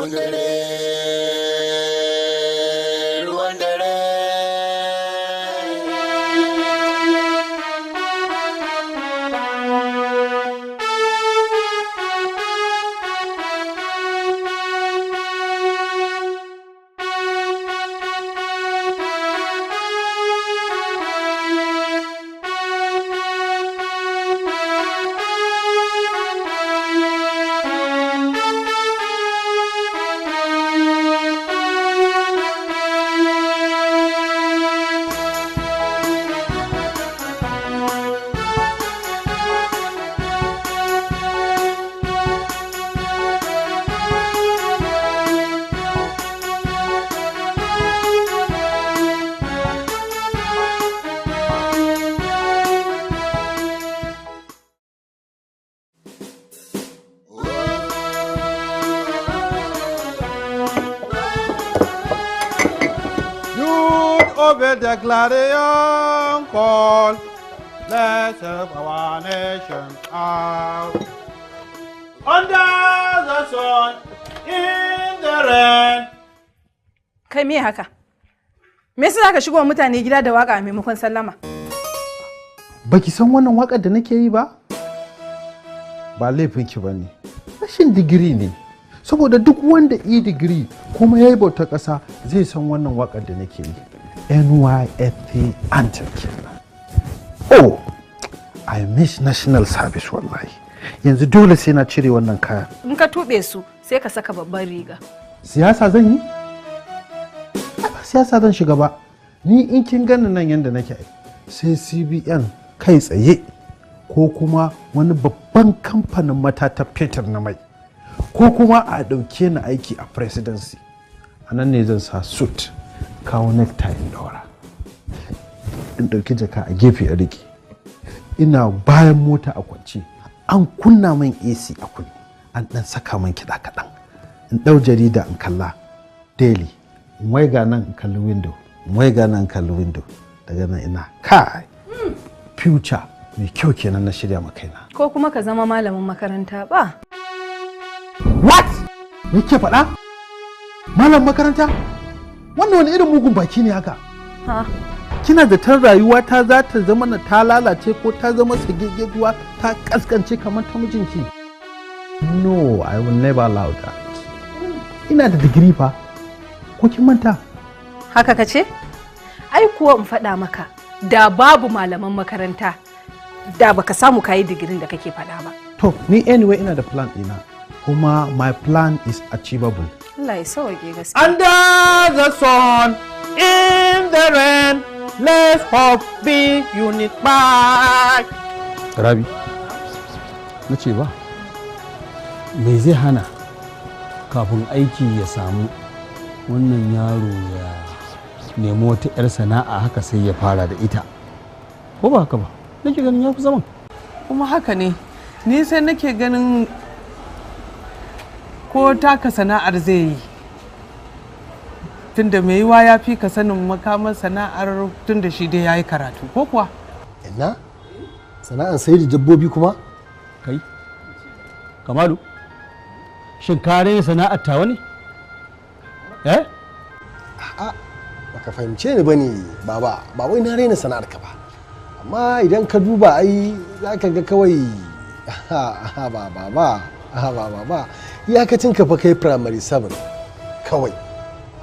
Ruwan dare, ruwan dare. Youth obey the clarion call. Let's help our nation out. Under the sun, in the rain. Kai, me haka? Me yasa zaka shigo wa mutane gida da waka a maimakon sallama? Baki san wannan wakar da nake yi ba? Ba laifinki ba ne. Rashin digiri ne. Saboda duk wanda yi digiri kuma ya yi bautar ƙasa zai san wannan wakar da nake yi. NYSC anthem kenan. Oh, I miss national service wallahi. Yanzu dole sai na cire wannan kaya. In ka tuɓe su, sai ka saka babban riga. Siyasa zan yi? Ai, ba siyasa zan shiga ba. Ni in kin gani nan yanda nake ai, sai CBN kai tsaye ko kuma wani babban kamfanin matatar fetur na mai ko kuma a ɗauke ni aiki a presidency. A nan ne zan sa suit, kawo necktie in daura, in ɗauki jaka a gefe a riƙe, ina bayan mota a kwance, an kunna min AC a kunne, an ɗan saka min kiɗa kaɗan, in ɗau jarida in kalla daily, in waiga nan in kalli window, in waiga nan in kalli window, daga nan ina kai future mai kyau kenan na shirya ma kaina. Ko kuma ka zama malamin makaranta ba? What? Me ke faɗa? Malam makaranta? Wannan wani irin mugun baki ne haka? Ha? Kina da tan rayuwa ta za ta zama na ta lalace ko ta zama sagegeduwa ta kaskance kamar ta mijinki? No, I will never allow that. Ina da digiri fa, ko kin manta? Haka ka ce? Ai kuwa in faɗa maka, da babu malaman makaranta, da baka samu kayi digirin da kake faɗa ba. To, ni anyway ina da plan ɗina, kuma my plan is achievable. Allah ya sauke gaskiya. Under the sun, in the rain, let's hope be unified. Rabi, na ce ba, me zai hana kafin aiki ya samu wannan yaro ya nemi wata 'yar sana'a haka sai ya fara da ita? Ko ba haka ba? Nake ganin ya fi zaman. Kuma haka ne, ni sai nake ganin ko taka sana'ar zai yi, tunda mai yiwa ya fi ka sanin makamar sana'ar, tunda shi dai ya yi karatu, ko kuwa? Ina sana'an sayar da dabbobi kuma? Kai, Kamalu, shin ka raina sana'ar tawa ne? Eh? A'a, baka fahimce ni bane baba, ba wai na raina sana'ar ka ba. Amma idan ka duba ai zaka ga kawai ba ba ba ba ba, iyakacin ka fa kai primary 7 kawai.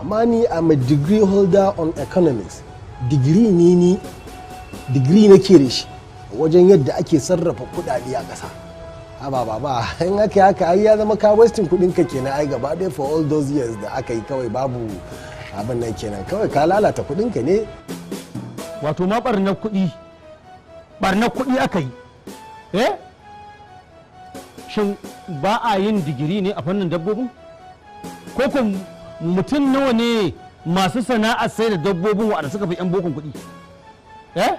Amma ni, I'm a degree holder on economics. Digiri ne ni, digiri nake da shi wajen yadda ake sarrafa kuɗaɗe a ƙasa. Haba baba, in aka yi haka ai ya zama ka wasting kuɗin ka kenan ai gaba ɗaya for all those years da aka yi, kawai babu abin nan kenan, kawai ka lalata kuɗin ka ne. Wato ma ɓarnar kuɗi, ɓarnar kuɗi aka yi. Eh? Shin ba a yin digiri ne a fannin dabbobin? Ko ko mutum nawa ne masu sana'ar sai da dabbobin waɗanda suka fi 'yan bokon kuɗi? Eh?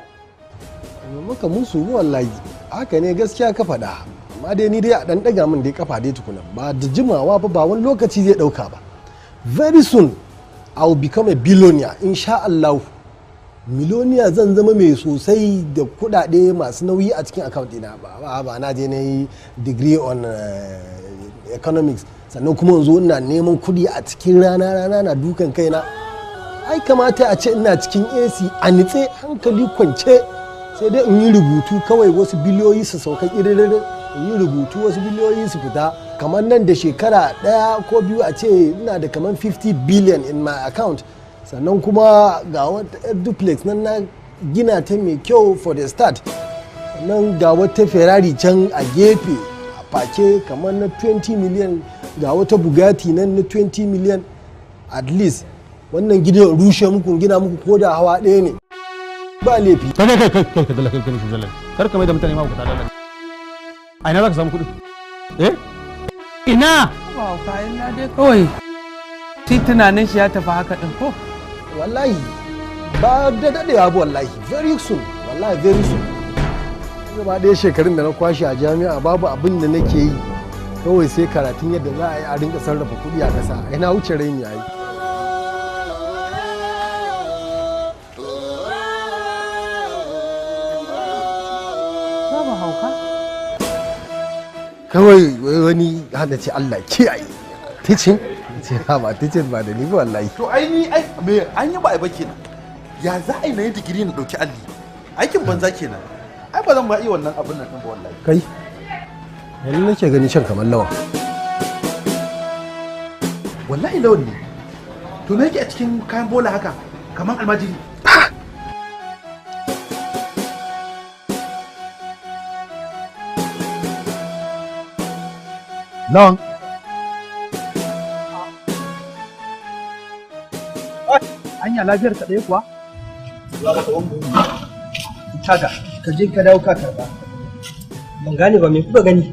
Maka musu wallahi, haka ne, gaskiya ka faɗa. Amma dai ni dai a ɗan ɗaga min dai kafa dai tukuna, ba da jimawa ba, ba wani lokaci zai ɗauka ba. Very soon I will become a billionaire, insha Allah. Millionaire zan zama, mai sosai da kuɗaɗe masu nauyi a cikin account ɗina. Ba ba ba, na je na yi degree on economics, sannan kuma yanzu ina neman kuɗi a cikin rana, rana na dukan kaina. Ai kamata a ce ina cikin AC a nitse, hankali kwance, sai dai in yi rubutu kawai wasu biliyoyi su sauka ƙiririn, in yi rubutu wasu biliyoyi su fita. Kamar nan da shekara 1 ko 2 a ce ina da kamar 50 billion in my account, sannan kuma ga wata duplex nan na gina ta mai kyau for the start, sannan ga wata Ferrari can a gefe a fake kamar na 20 million, ga wata Bugatti nan na 20 million. At least wannan gidan rushe muku gina muku ko da hawa ɗaya ne, ba laifi. Kai kai kai kai kai kai kai kai, kar ka mai da mutane ma ku ta dala. A ina za ka samu kuɗi? Eh? Ina? Ba kayan na dai kawai. Shi tunanin shi ya tafi haka din ko? Wallahi ba da daɗewa ba, wallahi very soon, wallahi very soon. Gaba ɗaya shekarun da na kwashe a jami'a babu abin da nake yi, kawai sai karatun yadda za a yi a rinka sarrafa kuɗi a ƙasa. Ina wuce raini yayi. Babu hauka. Kawai wani hada ce Allah kiyaye teaching, ce ha ba teaching ba da ni ba wallahi. To ai ni ai me an yi ba ai ba kenan. Ya za a yi na yi digiri na ɗauki alli? Aikin banza kenan. Ai ba zan ba iya wannan abin nan ɗin ba wallahi. Kai yanzu nake gani shan kamar Lawan. Wallahi Lawan ne. To me yake a cikin kayan bola haka kamar almajiri? Lawan. Anya lafiyar ka ɗaya kuwa? Kaga, ka je ka dawo ka karba. Ban gane ba, me kuka gani?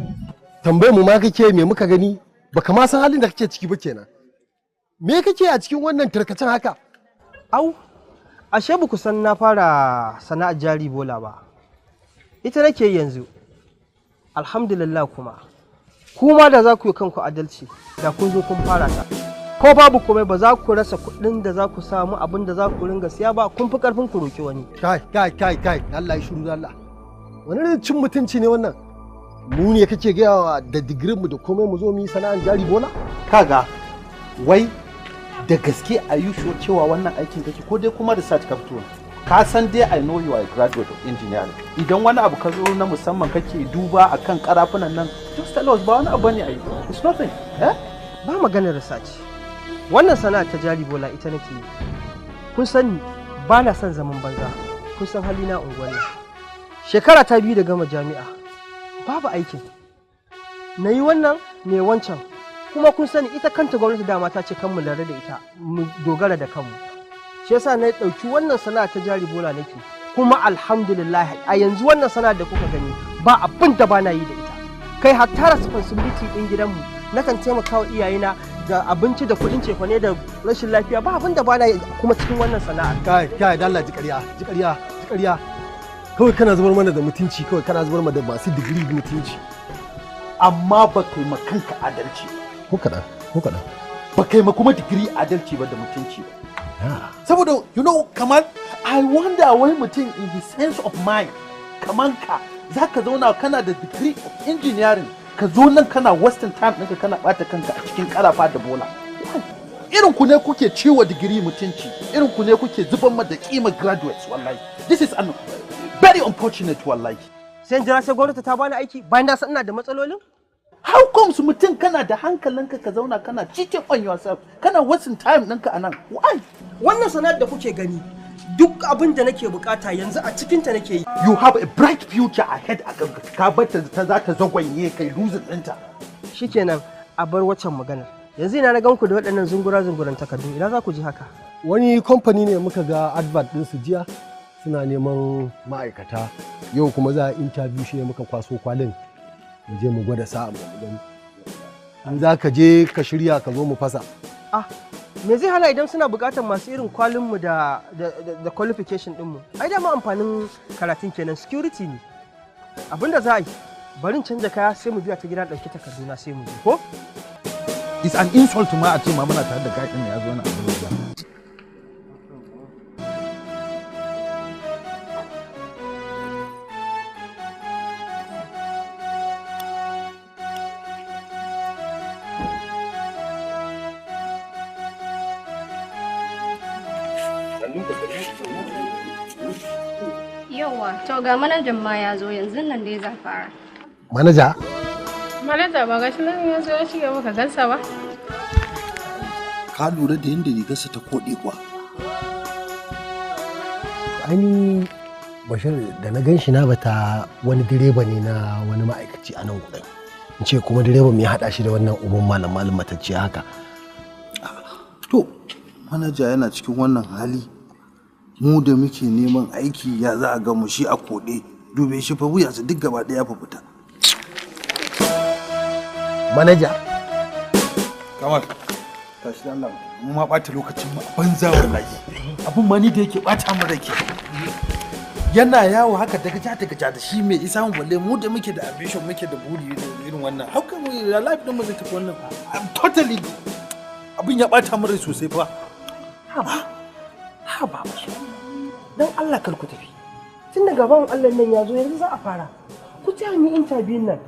Tambayar mu ma kake me muka gani? Baka ma san halin da kake ciki ba kenan. Me kake a cikin wannan tarkacen haka? Au, ashe ba ku san na fara sana'ar jari bola ba. Ita nake yanzu. Alhamdulillah kuma. Kuma da za ku yi kanku adalci, da kun zo kun fara ta. Ko babu komai ba za ku rasa kuɗin da za ku samu abin da za ku ringa siya ba, kun fi ƙarfin ku roƙi wani. Kai, kai, kai, kai, Allah ya shiru Allah. Wani irin cin mutunci ne wannan? Mu ne kake gaya wa da digirin mu da komai mu zo mu yi sana'ar jari bola? Kaga, wai da gaske a yi sure cewa wannan aikin kake ko dai kuma research ka fito? Ka san dai I know you are a graduate of engineering. Idan wani abu ka zo na musamman kake duba akan karafunan nan, just tell us, ba wani abu bane ai. It's nothing. Eh? Ba maganar research. Wannan sana'a ta jari bola ita nake yi. Kun sani ba na son zaman banza. Kun san halina unguwar nan. Shekara ta 2 da gama jami'a. Babu aikin. Na yi wannan ne wancan. Kuma kun sani ita kanta gwamnati dama ta ce kan mu lura da ita, mu dogara da kanmu. Shi yasa na ɗauki wannan sana'a ta jari bola nake. Kuma alhamdulillah a yanzu wannan sana'a da kuka gani ba abin da ba na yi da ita. Kai hatta responsibility ɗin gidanmu nakan taimaka wa iyayena da abinci da kuɗin cefane da rashin lafiya, ba abin da ba na yi kuma cikin wannan sana'a. Kai, kai, da Allah ji ƙarya, ji ƙarya, ji ƙarya. Kawai kana zubar mana da mutunci, kawai kana zubar mana da masu digiri mutunci. Amma ba kai ma kanka adalci ba. Ko kaɗan, ko kaɗan. Ba kai ma kuma digiri adalci ba da mutunci ba. Saboda, you know, kamar, I wonder wai mutum in his sense of mind, kamar ka, za ka zauna kana da degree of engineering, ka zo nan kana wasting time ɗinka kana ɓata kanka a cikin ƙarafa da bola. Irin ku ne kuke ciwo digiri mutunci, irin ku ne kuke zuban ma da ƙimar graduates wallahi. This is an very unfortunate wallahi. Sai in jira sai gwamnati ta bani aiki bayan na san ina da matsalolin? How comes mutum kana da hankalinka ka zauna kana cheating on yourself, kana wasting time ɗinka a nan? Why? Wannan sana'ar da kuke gani duk abin da nake bukata yanzu a cikinta nake yi. You have a bright future ahead a kanka, ka bar ta za ta zagwanye kai losing ɗinta. Shikenan a bar waccan maganar. Yanzu ina na ganku da waɗannan zungura-zunguran takardu, ina za ku ji haka? Wani kamfani ne muka ga advert ɗinsu jiya, suna neman ma'aikata. Yau kuma za a interview, shi ne muka kwaso kwalin mu je mu gwada sa'a mu gani. In za ka je ka shirya ka zo mu fasa. Ah, me zai hana idan suna buƙatar masu irin kwalinmu da da qualification ɗinmu? Ai dama amfanin karatun kenan, security ne. Abinda za a yi, bari in canja kaya sai mu biya ta gida ɗauki takarduna sai mu je ko? It's an insult ma a ce ma muna tare da guy ɗin ya zo na abin da. Sannu ku. Yawwa, to ga manajan ma ya zo yanzu nan dai za fara. Manaja? Manaja ba gashi nan ya zo ya shiga maka gansa ba. Ka lura da yadda rigarsa ta koɗe kuwa? Ani Bashir da na gan shi na bata wani direba ne na wani ma'aikaci a nan gurin. In ce kuma direban ya haɗa shi da wannan uban malam malam matacciya haka. To, manaja yana cikin wannan hali. Mu da muke neman aiki ya za a ga mu shi a koɗe. Dube shi fa wuyansa duk gaba ɗaya fa fita. Manaja? Kamal, tashi da Allah mu ma ɓata lokacin mu a banza wallahi. Abun ma ni da yake ɓata mu rake. Yana yawo haka daga ja daga ja da shi mai isa mu balle mu da muke da ambition muke da buri irin wannan. How can we life din mu zai tafi wannan? I'm totally abin ya ɓata mu rai sosai fa. Haba. Haba Bashir. Dan Allah kar ku tafi. Tun daga bawan Allah nan ya zo yanzu za a fara. Ku taya ni interview nan.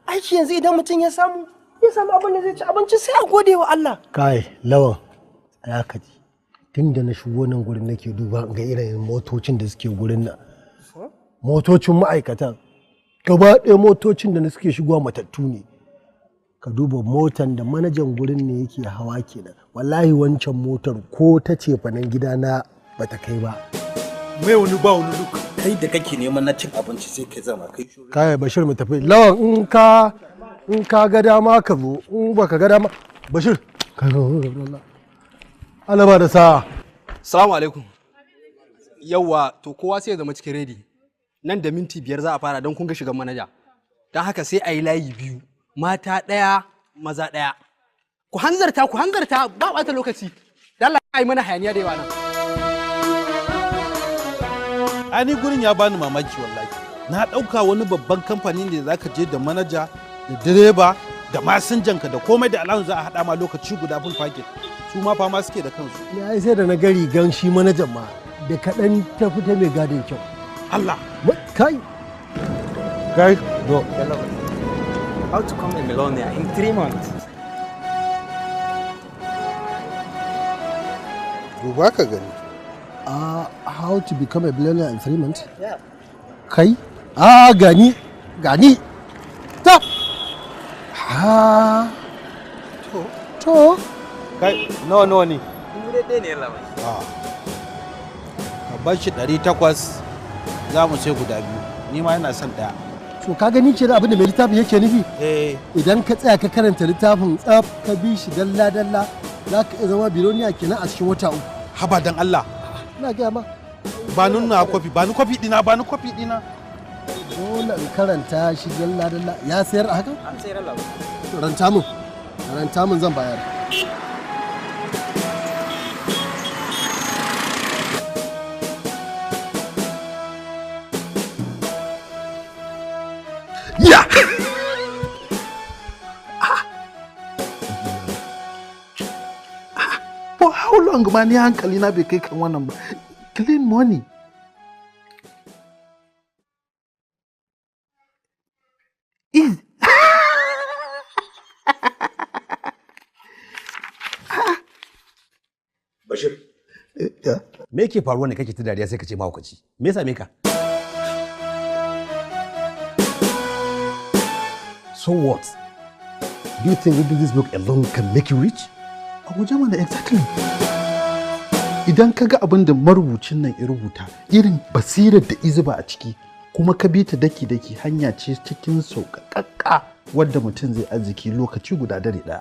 Aiki yanzu idan mutum ya samu abin da zai ci abinci sai a gode wa Allah. Kai, Lawan, tsaya ka ji. Tun da na shigo nan gurin nake duba ga irin motocin da suke gurin nan. Motocin ma'aikatan. Gaba ɗaya motocin da suke shigowa matattu ne. Ka duba motan da manajan gurin ne yake hawa kenan. Wallahi wancan motar ko ta cefanen gidana bata kai ba. Mai wani ba wani look kai da kake neman na cin abinci sai kai zama kai shiru. Kai Bashir mu tafi. Lawan in ka ga dama ka zo, in baka ga dama Bashir ka zo. Allah ba da sa'a. Assalamu alaikum. Yawwa, to kowa sai ya zama cikin ready. Nan da minti 5 za a fara don kun ga shigan manaja. Don haka sai a yi layi biyu, mata ɗaya, maza ɗaya. Ku hanzarta, ku hanzarta, ba ɓata lokaci. Dan Allah ai mana hayaniya da yawa nan. Ani gurin ya bani mamaki wallahi. Na ɗauka wani babban kamfani ne da zaka je da manaja, da direba, da masinjanka da komai da allowance za a haɗa ma lokaci guda full package. Su ma fama suke da kansu. Ni ai sai da na ga rigan shi manajan ma da kaɗan ta fita mai gadin kyau. Allah. Kai. Kai, go. How to become a millionaire in 3 months? Duba ka gani. How to become a billionaire in 3 months? Yeah. Kai? Ah, gani, gani. Ta. Ha. To. To. Kai, nawa nawa ne? Dubu ɗaya ne yalla bai. Ka bar shi 800 za mu sai guda biyu. Ni ma ina son ɗaya. To ka gani ke da abin da mai littafin yake nufi? Eh. Idan ka tsaya ka karanta littafin tsaf ka bi shi dalla dalla za ka iya zama biloniya kenan a cikin wata 3. Haba dan Allah. Ina gaya ma. Ba nuna kofi, ba ni kofi dina, ba ni kofi dina. Dole in karanta shi dalla dalla. Ya sayar a haka? An sayar Allah. Ranta min. Ranta min zan bayar. Yeah! For how long ma ni hankali na bai kai kan wannan ba? Clean money. Is Bashir. Me yake faruwa ne kake ta dariya sai ka ce mahaukaci? Me ya same ka? So what? Do you think reading this book alone can make you rich? A guje mana exactly. Idan ka ga abin da marubucin nan ya rubuta, irin basirar da izuba a ciki, kuma ka bi ta daki-daki hanya ce cikin sauƙaƙƙa wadda mutum zai arziki lokaci guda dare ɗaya.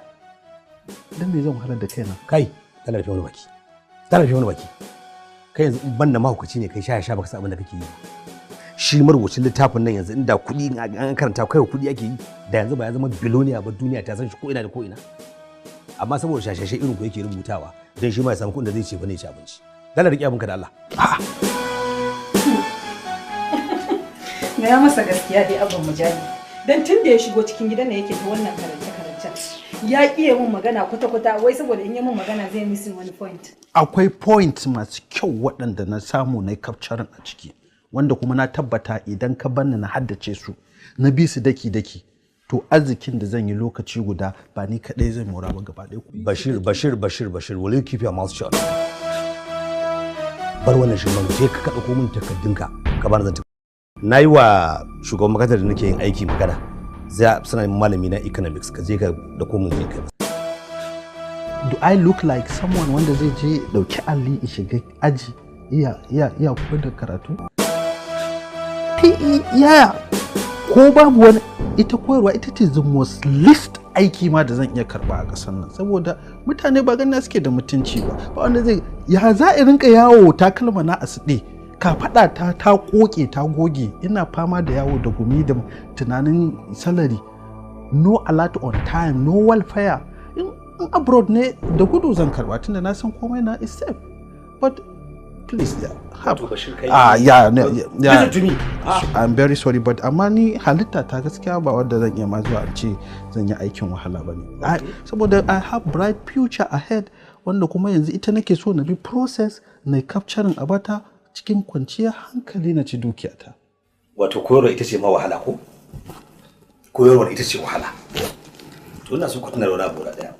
Dan me zan wahalar da kaina? Kai, tana rufe wani baki. Tana rufe wani baki. Kai yanzu in banda mahaukaci ne kai sha sha baka san abin da kake yi. Shi marubucin littafin nan yanzu inda kuɗi an karanta kai kuɗi ake yi da yanzu ba ya zama biloniya ba duniya ta san shi ko ina da ko ina. Amma saboda shashashe irin ku yake rubutawa don shi ma ya samu kuɗin da zai ce bane ya ci abinci. Dala riƙe abinka da Allah. Gaya masa gaskiya dai abban mujali. Dan tun da ya shigo cikin gidan ne yake ta wannan karance-karancen. Ya ƙiye mun magana kwata-kwata wai saboda in yi mun magana zai missing wani point. Akwai point masu kyau waɗanda na samu na capturing a ciki. Wanda kuma na tabbata idan ka banni na haddace su na bi su daki-daki to arzikin da zan yi lokaci guda ba ni kaɗai zan mora ba gaba ɗaya. Bashir, Bashir, Bashir, Bashir, will you keep your mouth shut? Bar wannan shirman, je ka ɗauko min takardunka ka bani zan tafi. Na yi wa shugaban makarantar da nake yin aiki magana. Zai suna malami na economics, ka je ka ɗauko min kai. Do I look like someone wanda zai je ɗauki alli in shiga aji iya iya iya koyar da karatu? Yaya ko babu wani, ita koyarwa ita ce the most least aiki ma da zan iya karba a ƙasar nan, saboda mutane ba ganin suke da mutunci ba. Ba wanda zai ya za a rinka yawo takalma na a siɗe, ka faɗa ta ta koke ta goge, ina fama da yawo da gumi da tunanin salary, no alert on time, no welfare. In abroad ne da gudu zan karba, tunda na san komai na is safe. But please, yeah, have ah yeah, yeah, Listen to me. I'm very sorry, but amma ni halitta ta gaskiya ba wanda zan iya ma zuwa a ce zan yi aikin wahala ba ne, saboda I have bright future ahead, wanda kuma yanzu ita nake so na bi process na capturing abata cikin kwanciyar hankali na ci dukiyata. Wato koyarwa ita ce ma wahala ko? Koyarwar ita ce wahala. To ina so ku tuna da wani abu daya.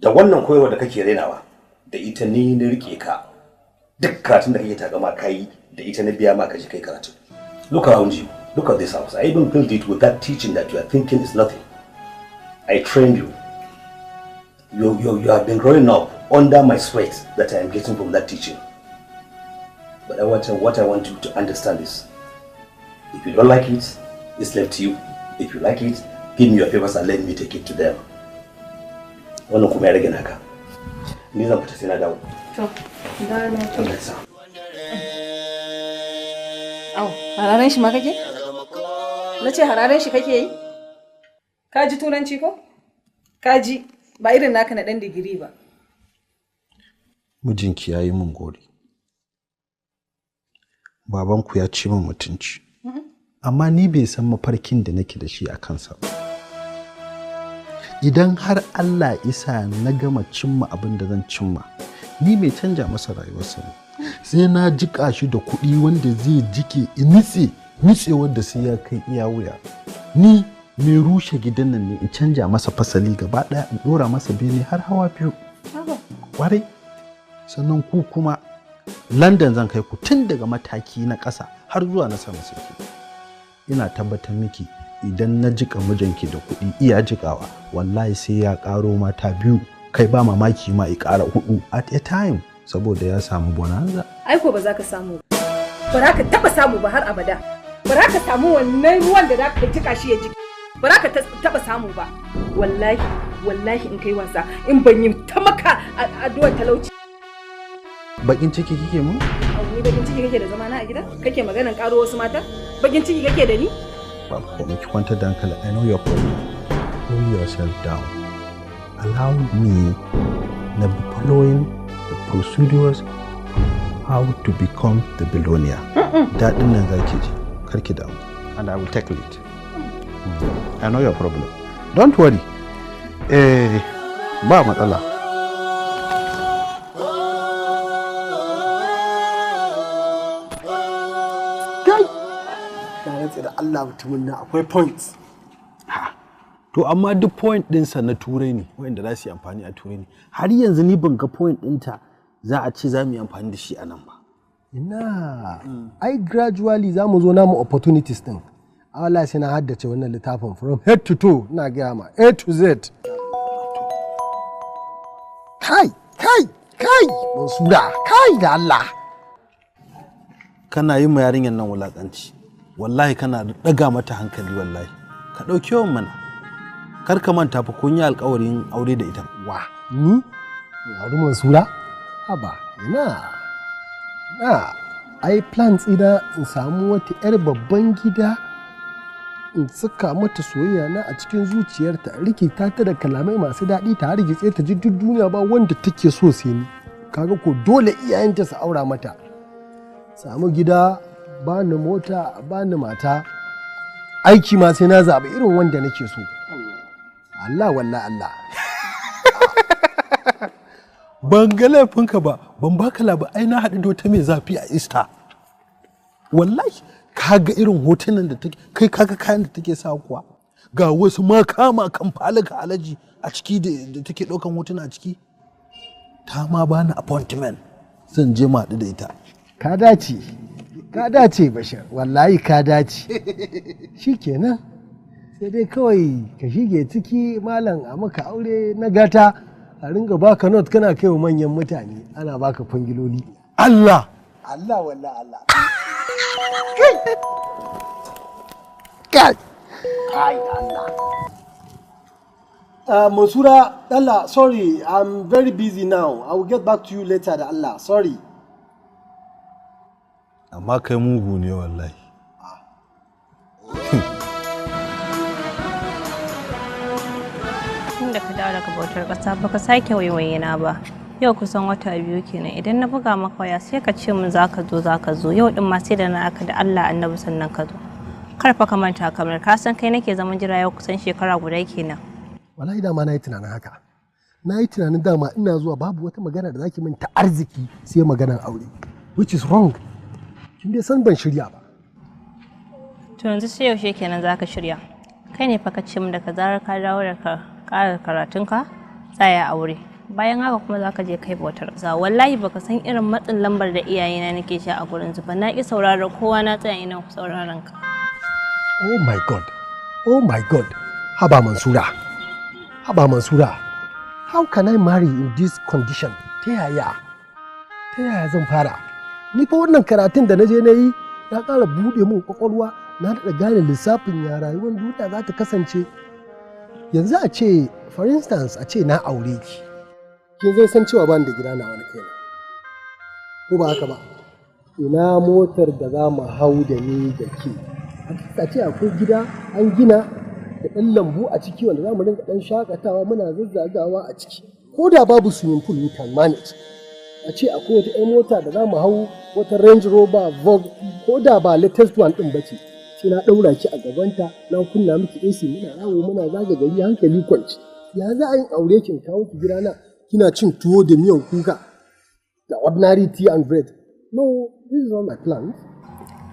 Da wannan koyarwa da kake rainawa, da ita ni na rike ka. Duk karatun da kake takama kai, da ita na biya ma ka je kai karatu. Look around you. Look at this house. I even built it with that teaching that you are thinking is nothing. I trained you. You have been growing up under my sweat that I am getting from that teaching. But what I want you to understand is, if you don't like it, it's left to you. If you like it, give me your papers and let me take it to them. Wannan kuma ya rage naka. Ni zan fita sai na dawo. To, da na. Allah ya sa. Au, hararen shi ma kake? Na ce hararen shi kake yi? Ka ji turanci ko? Ka ji, ba irin naka na ɗan digiri ba. Mijinki ya yi min gori. Babanku ya ci min mutunci. Amma ni bai san mafarkin da nake da shi a kansa ba. Idan har Allah isa na gama cimma abin da zan cimma, ni mai canja masa rayuwarsa ne. Sai na jika shi da kuɗi wanda zai jike nitse, nitse wanda sai ya kai iya wuya. Ni mai rushe gidan nan ne, in canja masa fasali gaba ɗaya, in ɗora masa bene har hawa biyu. Kwarai. Sannan ku kuma London zan kai ku tun daga mataki na ƙasa har zuwa na sama sarki. Ina tabbatar miki, idan na jika mijinki da kuɗi iya jikawa, wallahi sai ya ƙaro mata biyu, kai ba mamaki ma ya ƙara hudu at a time, saboda ya samu bonanza. Ai ko ba za ka samu ba. Ba za ka taɓa samu ba har abada. Ba za ka samu wannan ruwan da za ka jika shi ya jiki. Ba za ka taɓa samu ba. Wallahi, wallahi in kai wasa in ban yi ta maka addu'ar talauci. Bakin ciki kike mun? Ni bakin ciki kake da zamana a gida? Kake maganan karo wasu mata? Bakin ciki kake da ni? Ba komai, ki kwantar da hankali. I know your problem. Cool yourself down. Allow me na be following the procedures how to become the billionaire. Daɗin nan zaki ji, kar ki damu. And I will tackle it. I know your problem. Don't worry. Eh, ba matsala. Kai! Na rantse da Allah mutumin nan akwai points. To amma duk point ɗinsa na turai ne, wanda za su yi amfani a turai ne. Har yanzu ni ban ga point ɗinta za a ce za mu yi amfani da shi a nan ba. Ina, ai gradually za mu zo namu opportunities din. Allah sai na haddace wannan littafin from head to toe, ina gaya ma A to Z. Kai, kai, kai, Mansura, kai da Allah. Kana yi ma yarinyar nan wulaƙanci. Wallahi kana ɗaga mata hankali wallahi. Ka ɗauki yawan mana. Kar ka manta fa kun yi alƙawarin aure da ita. Wa, ni? Auri Mansura? Haba, ina. Ina, ai plans ina in samu wata 'yar babban gida in saka mata soyayya na a cikin zuciyarta, rikita ta da kalamai masu daɗi, ta hargitse ta ji duk duniya ba wanda take so sai ni. Kaga ko dole iyayenta su aura mata. Samu gida, bani mota, bani mata. Aiki ma sai na zaɓi irin wanda nake so. Allah wallahi Allah. Ban ga laifinka ba, ban baka labar ai na haɗu da wata mai zafi a Easter. Wallahi kaga irin hotunan da take kai, kaga kayan da take sa kuwa. Ga wasu ma kama kan falaka alaji a ciki da take ɗaukan hotuna a ciki. Ta ma bani appointment. Zan je mu haɗu da ita. Ka dace, ka dace Bashir, wallahi ka dace. Shikenan, sai dai kawai ka shige ciki malam a maka aure na gata, a ringa baka not kana kai wa manyan mutane, ana baka kwangiloli. Allah! Allah wallahi Allah. Kai! Kai Allah. Mansura, Allah, sorry, I'm very busy now. I will get back to you later, da Allah, sorry. Amma kai mugu ne wallahi. Tun da ka dawo daga bautar ƙasa baka sake waiwaye na ba. Yau kusan wata 2 kenan, idan na buga maka waya sai ka ce min zaka zo zaka zo, yau din ma sai da na aka da Allah annabi sannan ka zo. Kar fa ka manta kamar ka san kai nake zaman jira yau kusan shekara guda kenan. Wallahi dama na yi tunanin haka. Na yi tunanin dama ina zuwa babu wata magana da zaki min ta arziki sai maganar aure, which is wrong. Kin dai san ban shirya ba. To yanzu sai yaushe kenan zaka shirya? Kai ne fa ka ce min da ka zarar ka dawo da ka ƙara karatunka tsaya aure. Bayan haka kuma zaka je kai bautar ƙasa. Wallahi baka san irin matsin lambar da iyayena nake sha a gurin su ba. Na ƙi sauraron kowa, na tsaya ina sauraron ka. Oh my God. Oh my God. Haba Mansura. Haba Mansura. How can I marry in this condition? Ta yaya? Ta yaya zan fara? Ni fa wannan karatun da na je na yi ya ƙara buɗe min ƙwaƙwalwa, na daɗa gane lissafin ya rayuwar duniya za ta kasance. Yanzu a ce, for instance, a ce na aure ki. Kin zai san cewa ban da gida na wani kaina. Ko ba haka ba? Ina motar da za mu hau da ni da ke. A ce akwai gida an gina da ɗan lambu a ciki wanda za mu rinka ɗan shakatawa muna zazzagawa a ciki. Ko da babu swimming pool, we can manage. A ce akwai wata 'yan mota da za mu hau, wata Range Rover Vogue, ko da ba latest one ɗin ba ce. Sai na ɗaura ki a gabanta, na kunna miki AC, muna yawo muna zaga gari hankali kwance. Ya za a yi aure ki in kawo ki gidana kina cin tuwo da miyan kuka da ordinary tea and bread? No, this is not my plan.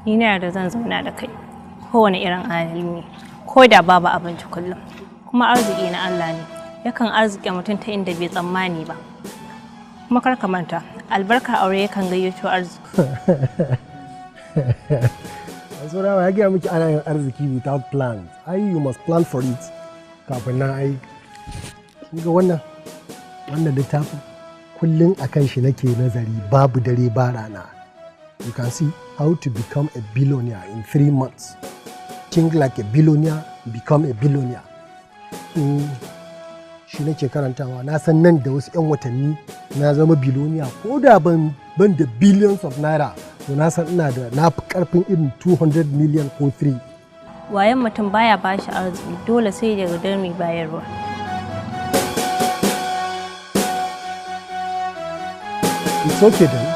Ni na yarda zan zauna da kai kowane irin hali ne, ko da babu abinci kullum. Kuma arziki na Allah ne, yakan arzike mutum ta inda bai tsammani ba. Kuma kar ka manta, albarkar aure yakan gayyato arziki. Mansura, ya gaya miki ana yin arziki without plans. Ai you must plan for it. Kafin nan ai. Kin ga wannan littafin kullum akan shi nake nazari, babu dare ba rana. You can see how to become a billionaire in 3 months. Think like a billionaire, become a billionaire. Shi nake karantawa, na san nan da wasu 'yan watanni na zama billionaire, ko da ban da billions of naira, to na san ina da na fi karfin irin 200 million ko 3. Wayan mutum baya bashi arziki, dole sai da yardar mai bayarwa. It's okay then.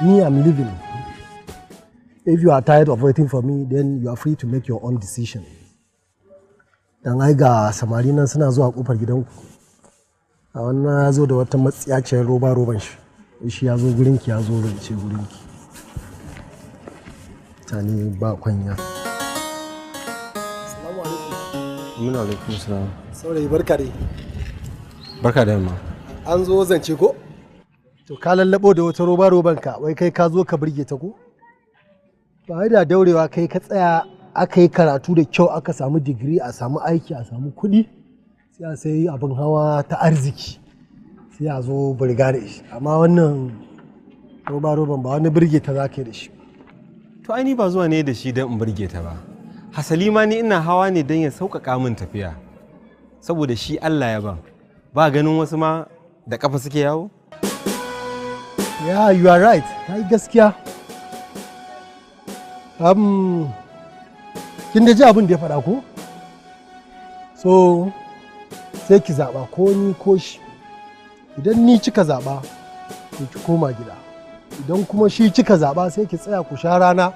Me, I'm leaving. If you are tired of waiting for me, then you are free to make your own decision. Dan ai ga samari nan suna zuwa kofar gidanku. A wannan ya zo da wata matsiyaciyar roba roban shi. Shi ya zo gurinki, ya zo rance gurinki. Mutane ba kwanya. Assalamu alaikum. Aminu alaikum salam. Saurayi barka dai. Barka da yamma. An zo zance ko? To ka lallabo da wata roba roban ka, wai kai ka zo ka burge ta ko? Ba da daurewa kai ka tsaya aka yi karatu da kyau, aka samu digiri, a samu aiki, a samu kuɗi, sai a sayi abin hawa ta arziki, sai a zo burga da shi. Amma wannan roba roban ba wani burge ta za ka yi da shi. To ai ni ba zuwa ne da shi don in burge ta ba. Hasali ma ni ina hawa ne don ya sauƙaƙa min tafiya. Saboda shi Allah ya ban. Ba ganin wasu ma da ƙafa suke yawo? Yeah, you are right. Ka yi gaskiya. Kin da ji abin da ya faɗa ko? So, sai ki zaɓa ko ni ko shi. Idan ni kika zaɓa, to ki koma gida. Idan kuma shi kika zaɓa, sai ki tsaya ku sha rana.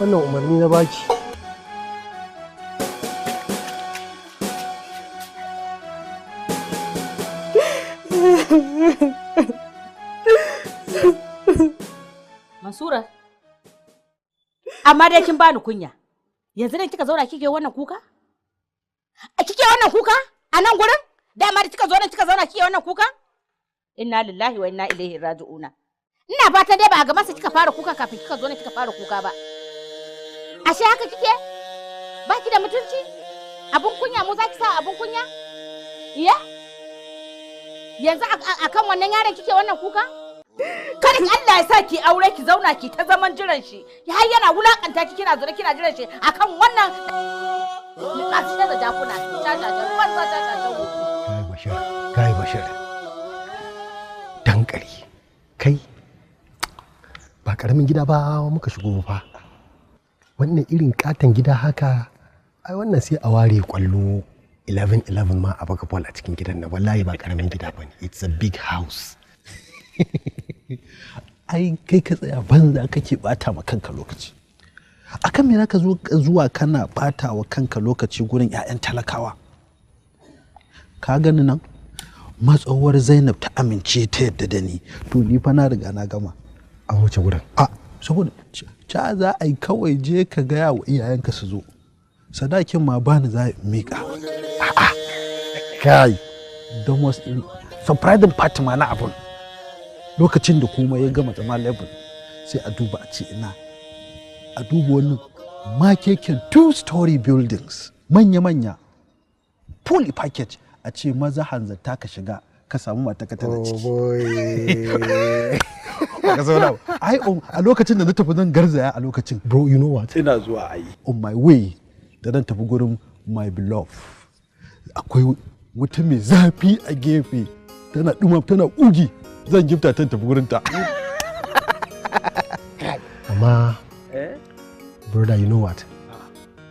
Wannan umarni na baki. Mansura, amma dai kin bani kunya. Yanzu ne kika zauna kike wannan kuka? A kike wannan kuka? A nan gurin? Dama da kika zo nan kika zauna kike wannan kuka? Inna lillahi wa inna ilaihi raji'una. Ina fatan dai ba a gaban sa kika fara kuka kafin kika zo ne kika fara kuka ba. Ashe haka kike? Ba ki da mutunci? Abun kunya mu za ki sa abun kunya? Iya? Yanzu akan wannan yaron kike wannan kuka? Kada Allah ya sa ki aure ki zauna ki ta zaman jiran shi. Har yana wulakanta ki kina zaune kina jiran shi akan wannan kasu da jakuna shashashan banza shashashan wofi. Kai Bashir, kai Bashir. Dankali. Kai ba karamin gida ba muka shigo fa. Wannan irin katon gida haka ai wannan sai a ware kwallo 11-11 ma a baka ball a cikin gidan nan, wallahi ba karamin gida bane. It's a big house. Ai kai ka tsaya banza kake bata ma kanka lokaci. Akan me zaka zo zuwa kana bata wa kanka lokaci gurin 'ya'yan talakawa? Ka gani nan matsawar Zainab ta amince ta yadda da ni, to ni fa na riga na gama. An wuce gurin. A saboda ca za a yi kawai je ka gaya wa iyayenka su zo. Sadakin ma bani za a miƙa. A'a kai, the most surprising part ma na abun. Lokacin da kuma ya gama zama level sai a duba a ce ina a duba wani makeken 2-story buildings manya-manya fully package, a ce maza hanzarta ka shiga ka samu mata ka tana ciki. Ai a lokacin da na tafi zan garzaya a lokacin. Bro, you know what? Ina zuwa ai. On my way da zan tafi gurin my beloved. Akwai wata mai zafi a gefe tana duma tana ugi, zan gifta ta tafi gurin ta. Amma brother, you know what?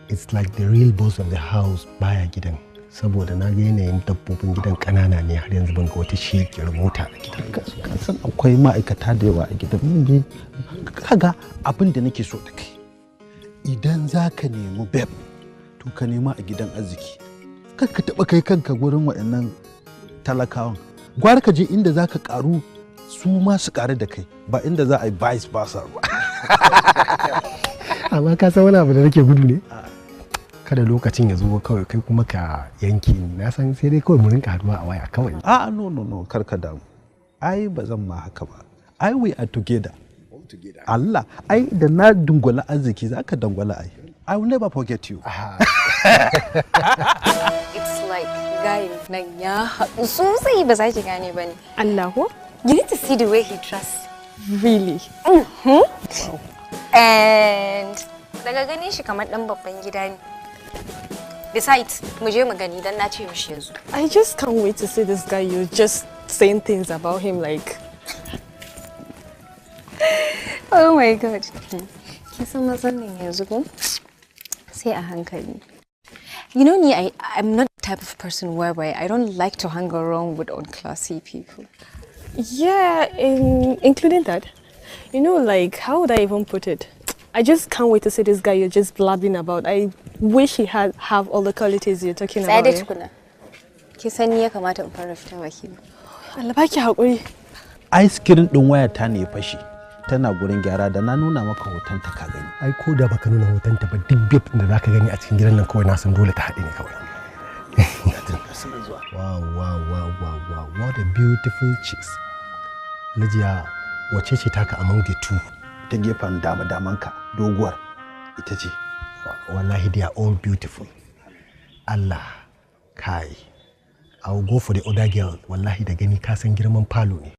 It's like the real boss of the house baya gidan. Saboda na ga yanayin dabbobin gidan kanana ne, har yanzu ban ga wata shekiyar mota a gidan. Ka san akwai ma'aikata da yawa a gidan. Kaga abin da nake so da kai, idan za ka nemi babe to ka nema a gidan arziki. Kar ka taɓa kai kanka gurin waɗannan talakawan. Gwara ka je inda za ka ƙaru su ma su ƙaru da kai, ba inda za a yi vice versa ba. Amma ka san wani abu da nake gudu ne? Kada lokacin ya zo kawai kai kuma ka yanke ni. Na san sai dai kawai mu rinka haduwa a waya kawai. A no no no, kar ka damu. Ai ba zan ma haka ba. Ai we are together. Allah, ai da na dungula arziki za ka dangwala ai. I will never forget you. It's like guy nan ya haɗu sosai, ba za ki gane ba ne. Allah ko? You need to see the way he trusts. Really? Mm-hmm. Wow. And daga ganin shi kamar ɗan babban gida ne. Besides, mu je mu gani dan na ce mishi yanzu. I just can't wait to see this guy. You're just saying things about him like. Oh my God. Kin san mazan nan yanzu ko? Sai a hankali. You know me, I'm not the type of person whereby I don't like to hang around with unclassy people. Yeah, including that. You know, like, how would I even put it? I just can't wait to see this guy you're just blabbing about. I wish he had have all the qualities you're talking about. Tsaya dai tukuna. Ki san ni ya kamata in fara fita baki ba. Allah baki haƙuri. Ice cream ɗin waya ta ne ya fashe. Tana gurin gyara, da na nuna maka hoton ta ka gani. Ai ko da baka nuna hoton ta ba, duk babe da zaka gani a cikin gidan nan kawai na san dole ta haɗe ne kawai. Wow wow wow wow wow, what a beautiful chicks. Najiya, wace ce taka among the two? Ta gefen dama damanka doguwar ita ce. Wallahi they are all beautiful. Allah kai. I will go for the other girl. Wallahi da gani ka san girman falo ne.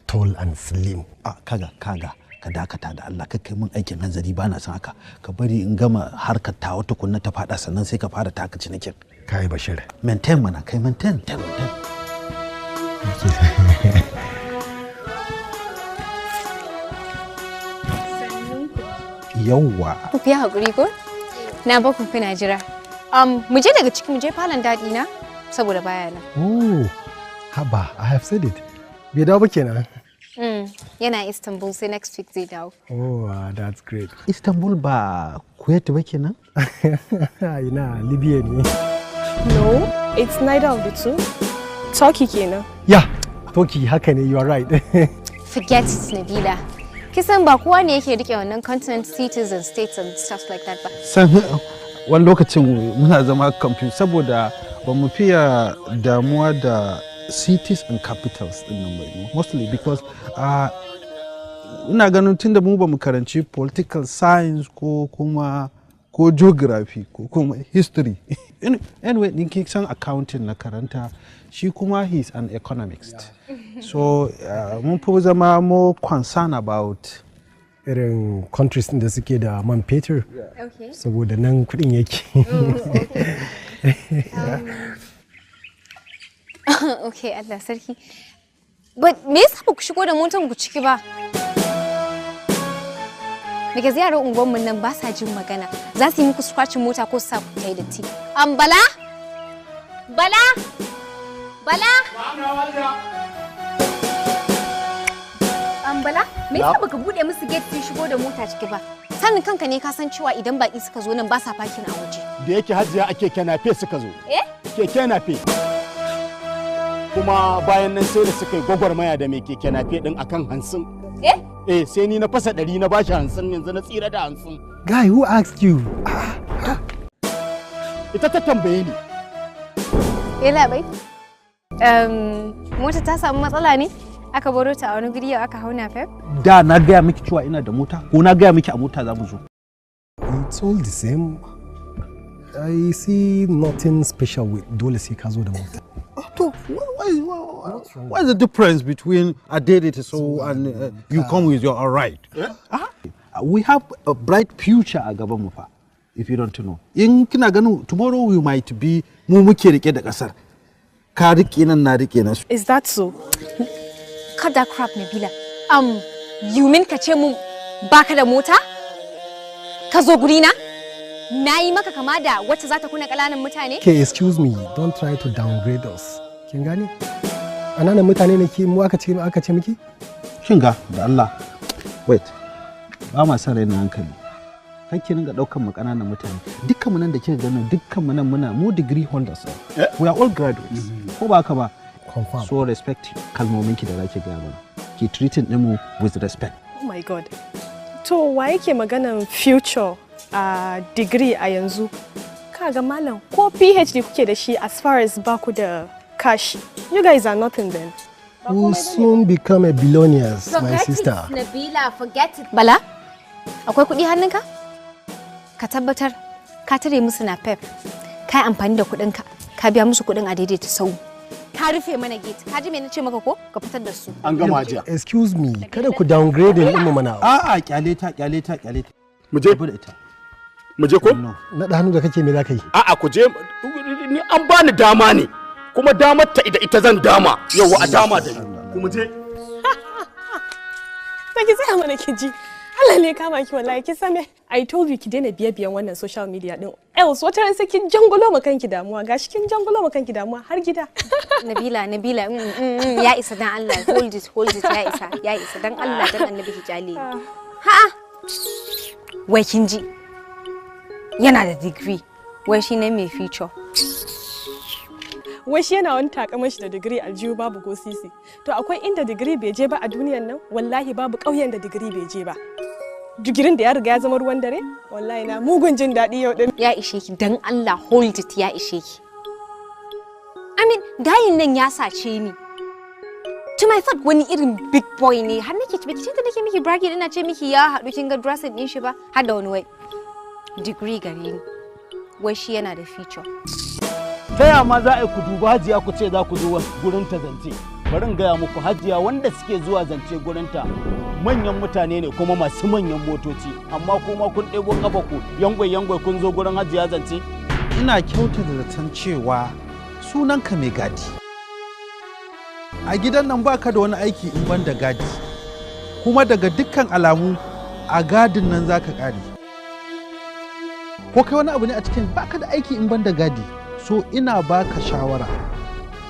Tall and slim. A kaga kaga ka dakata da Allah, ka kai min aikin hanzari, ba na son haka. Ka bari in gama harkar tawa tukunna ta fada, sannan sai ka fara taka cinikin. Kai Bashir. Maintain mana kai, maintain. Maintain. Yawwa. Ku fi haƙuri ko? Na ba ku kuna jira. Mu je daga ciki, mu je falon daɗi na saboda baya nan. Oh, haba, I have said it. Bai dawo ba kenan. Yana Istanbul, sai next week zai dawo. Oh, that's great. Istanbul ba Kuwait ba kenan? Ina Libya ne. No, it's neither of the two. Turkey kenan. Yeah, Turkey haka ne, you are right. Forget it, Nabila. Kisan ba kowa ne yake rike wannan continent, cities and states and stuff like that ba. San wani lokacin muna zama confused saboda ba mu fiya damuwa da Cities and capitals din nan ba, mostly because ina ganin tunda mu ba mu karanci political science ko kuma ko geography ko kuma history. Anyway, ni kin san accounting na karanta, shi kuma he is an economist, so mun fi zama more concerned about irin countries da suke da man fetur, saboda nan kudin yake. Okay, Allah sarki. But me yasa ba ku shigo da motan ku ciki ba? Because yaran unguwanmu nan ba sa jin magana. Za su yi muku scratching mota ko su sa ku tai datti. Bala? Bala? Bala? Bala? Me yasa baka bude musu gate sun shigo da mota ciki ba? Sanin kanka ne ka san cewa idan baki suka zo nan ba sa parking a waje. Da yake hajiya a keke nafe suka zo. Eh? Keke nafe. Kuma bayan nan sai da suka yi gwagwarmaya da mai keke nafe din akan 50. Eh? Eh, sai ni na fasa 100 na bashi 50, yanzu na tsira da 50. Guy, who asked you? Ita ta tambaye ni. Yalla bai. Mota ta samu matsala ne? Aka baro ta a wani guri yau aka hauna fef? Da na gaya miki cewa ina da mota ko na gaya miki a mota za mu zo? It's all the same. I see nothing special with dole sai ka zo da mota. To, what is the difference between a daidaita so and you come with your right? We have a bright future a gaban mu fa, if you don't know. In kina ganin tomorrow we might be mu muke rike da kasar. Ka rike nan, na rike nan. Is that so? Cut that crap, Nabila. You mean ka ce mun baka da mota? Ka zo guri na? Na yi maka kama da wacce za ta kuna ƙananan mutane? Okay, excuse me, don't try to downgrade us. Kin gane? Ƙananan mutane ne ki mu aka ce miki? Kin ga da Allah. Wait. Ba ma son rainin hankali. Kar ki ringa ɗaukan mu ƙananan mutane. Dukkan mu nan da kika gani, dukkan mu nan muna mu degree holders. We are all graduates. Ko ba haka ba? Confirm. So respect kalmomin ki da zaki gaya mana. Ki treating ɗinmu with respect. Oh my God. To wa yake maganan future a degree a yanzu? Kaga malam, ko PhD kuke da shi, as far as baku da cash, you guys are nothing then. We'll soon become a billionaires, my sister. Nabila, forget it. Bala, akwai kuɗi hannunka? Ka tabbatar ka tare musu na pep. Ka yi amfani da kuɗinka, ka biya musu kuɗin a daidaita sau. Ka rufe mana gate, ka ji me na ce maka ko? Ka fitar da su. An gama hajiya. Excuse me, kada ku downgrade ɗinmu mana. A'a, kyale ta, kyale ta, kyale ta. Mu je. Rabu da ita. Mu je ko? Naɗa hannu da kake, me za ka yi? A'a, ku je, ni an bani dama ne. Kuma damar ta ida ita zan dama. Yauwa, a dama da ni. Ku mu je. Ta ki tsaya mana ki ji. Allah ne kama ki wallahi ki same. I told you ki daina biye biyan wannan social media din. Else wata ran sai kin jangolo ma kanki damuwa. Gashi kin jangolo ma kanki damuwa har gida. Nabila, Nabila, ya isa dan Allah, hold it, hold it, ya isa, ya isa dan Allah, dan Annabi ki kyale ni. Ha'a. Wai kin ji. Yana da degree. Wai shi ne mai future. Wai shi yana wani takamar shi da digiri, aljihu babu ko sisi. To akwai inda digiri bai je ba a duniyan nan? Wallahi babu ƙauyen da digiri bai je ba. Digirin da ya riga ya zama ruwan dare. Wallahi na mugun jin daɗi yau din. Ya ishe ki dan Allah, hold it, ya ishe ki. I mean, gayin nan ya sace ni. To my thought wani irin big boy ne, har nake ce da nake miki bragging, ina ce miki ya haɗu, kin ga dressing din shi ba har da wani wai degree gare ni. Wai shi yana da future. Ta ya ma za a yi ku duba hajiya ku ce za ku zo gurin ta zance? Bari in gaya muku, hajiya, wanda suke zuwa zance gurin ta manyan mutane ne kuma masu manyan motoci, amma kuma kun ɗebo ƙafa ku yangwai yangwai kun zo gurin hajiya zance. Ina kyautata zaton cewa sunanka mai gadi. A gidan nan baka da wani aiki in ban da gadi. Kuma daga dukkan alamu a gadin nan zaka kare. Ko kai wani abu ne a cikin baka da aiki in ban da gadi. So ina baka shawara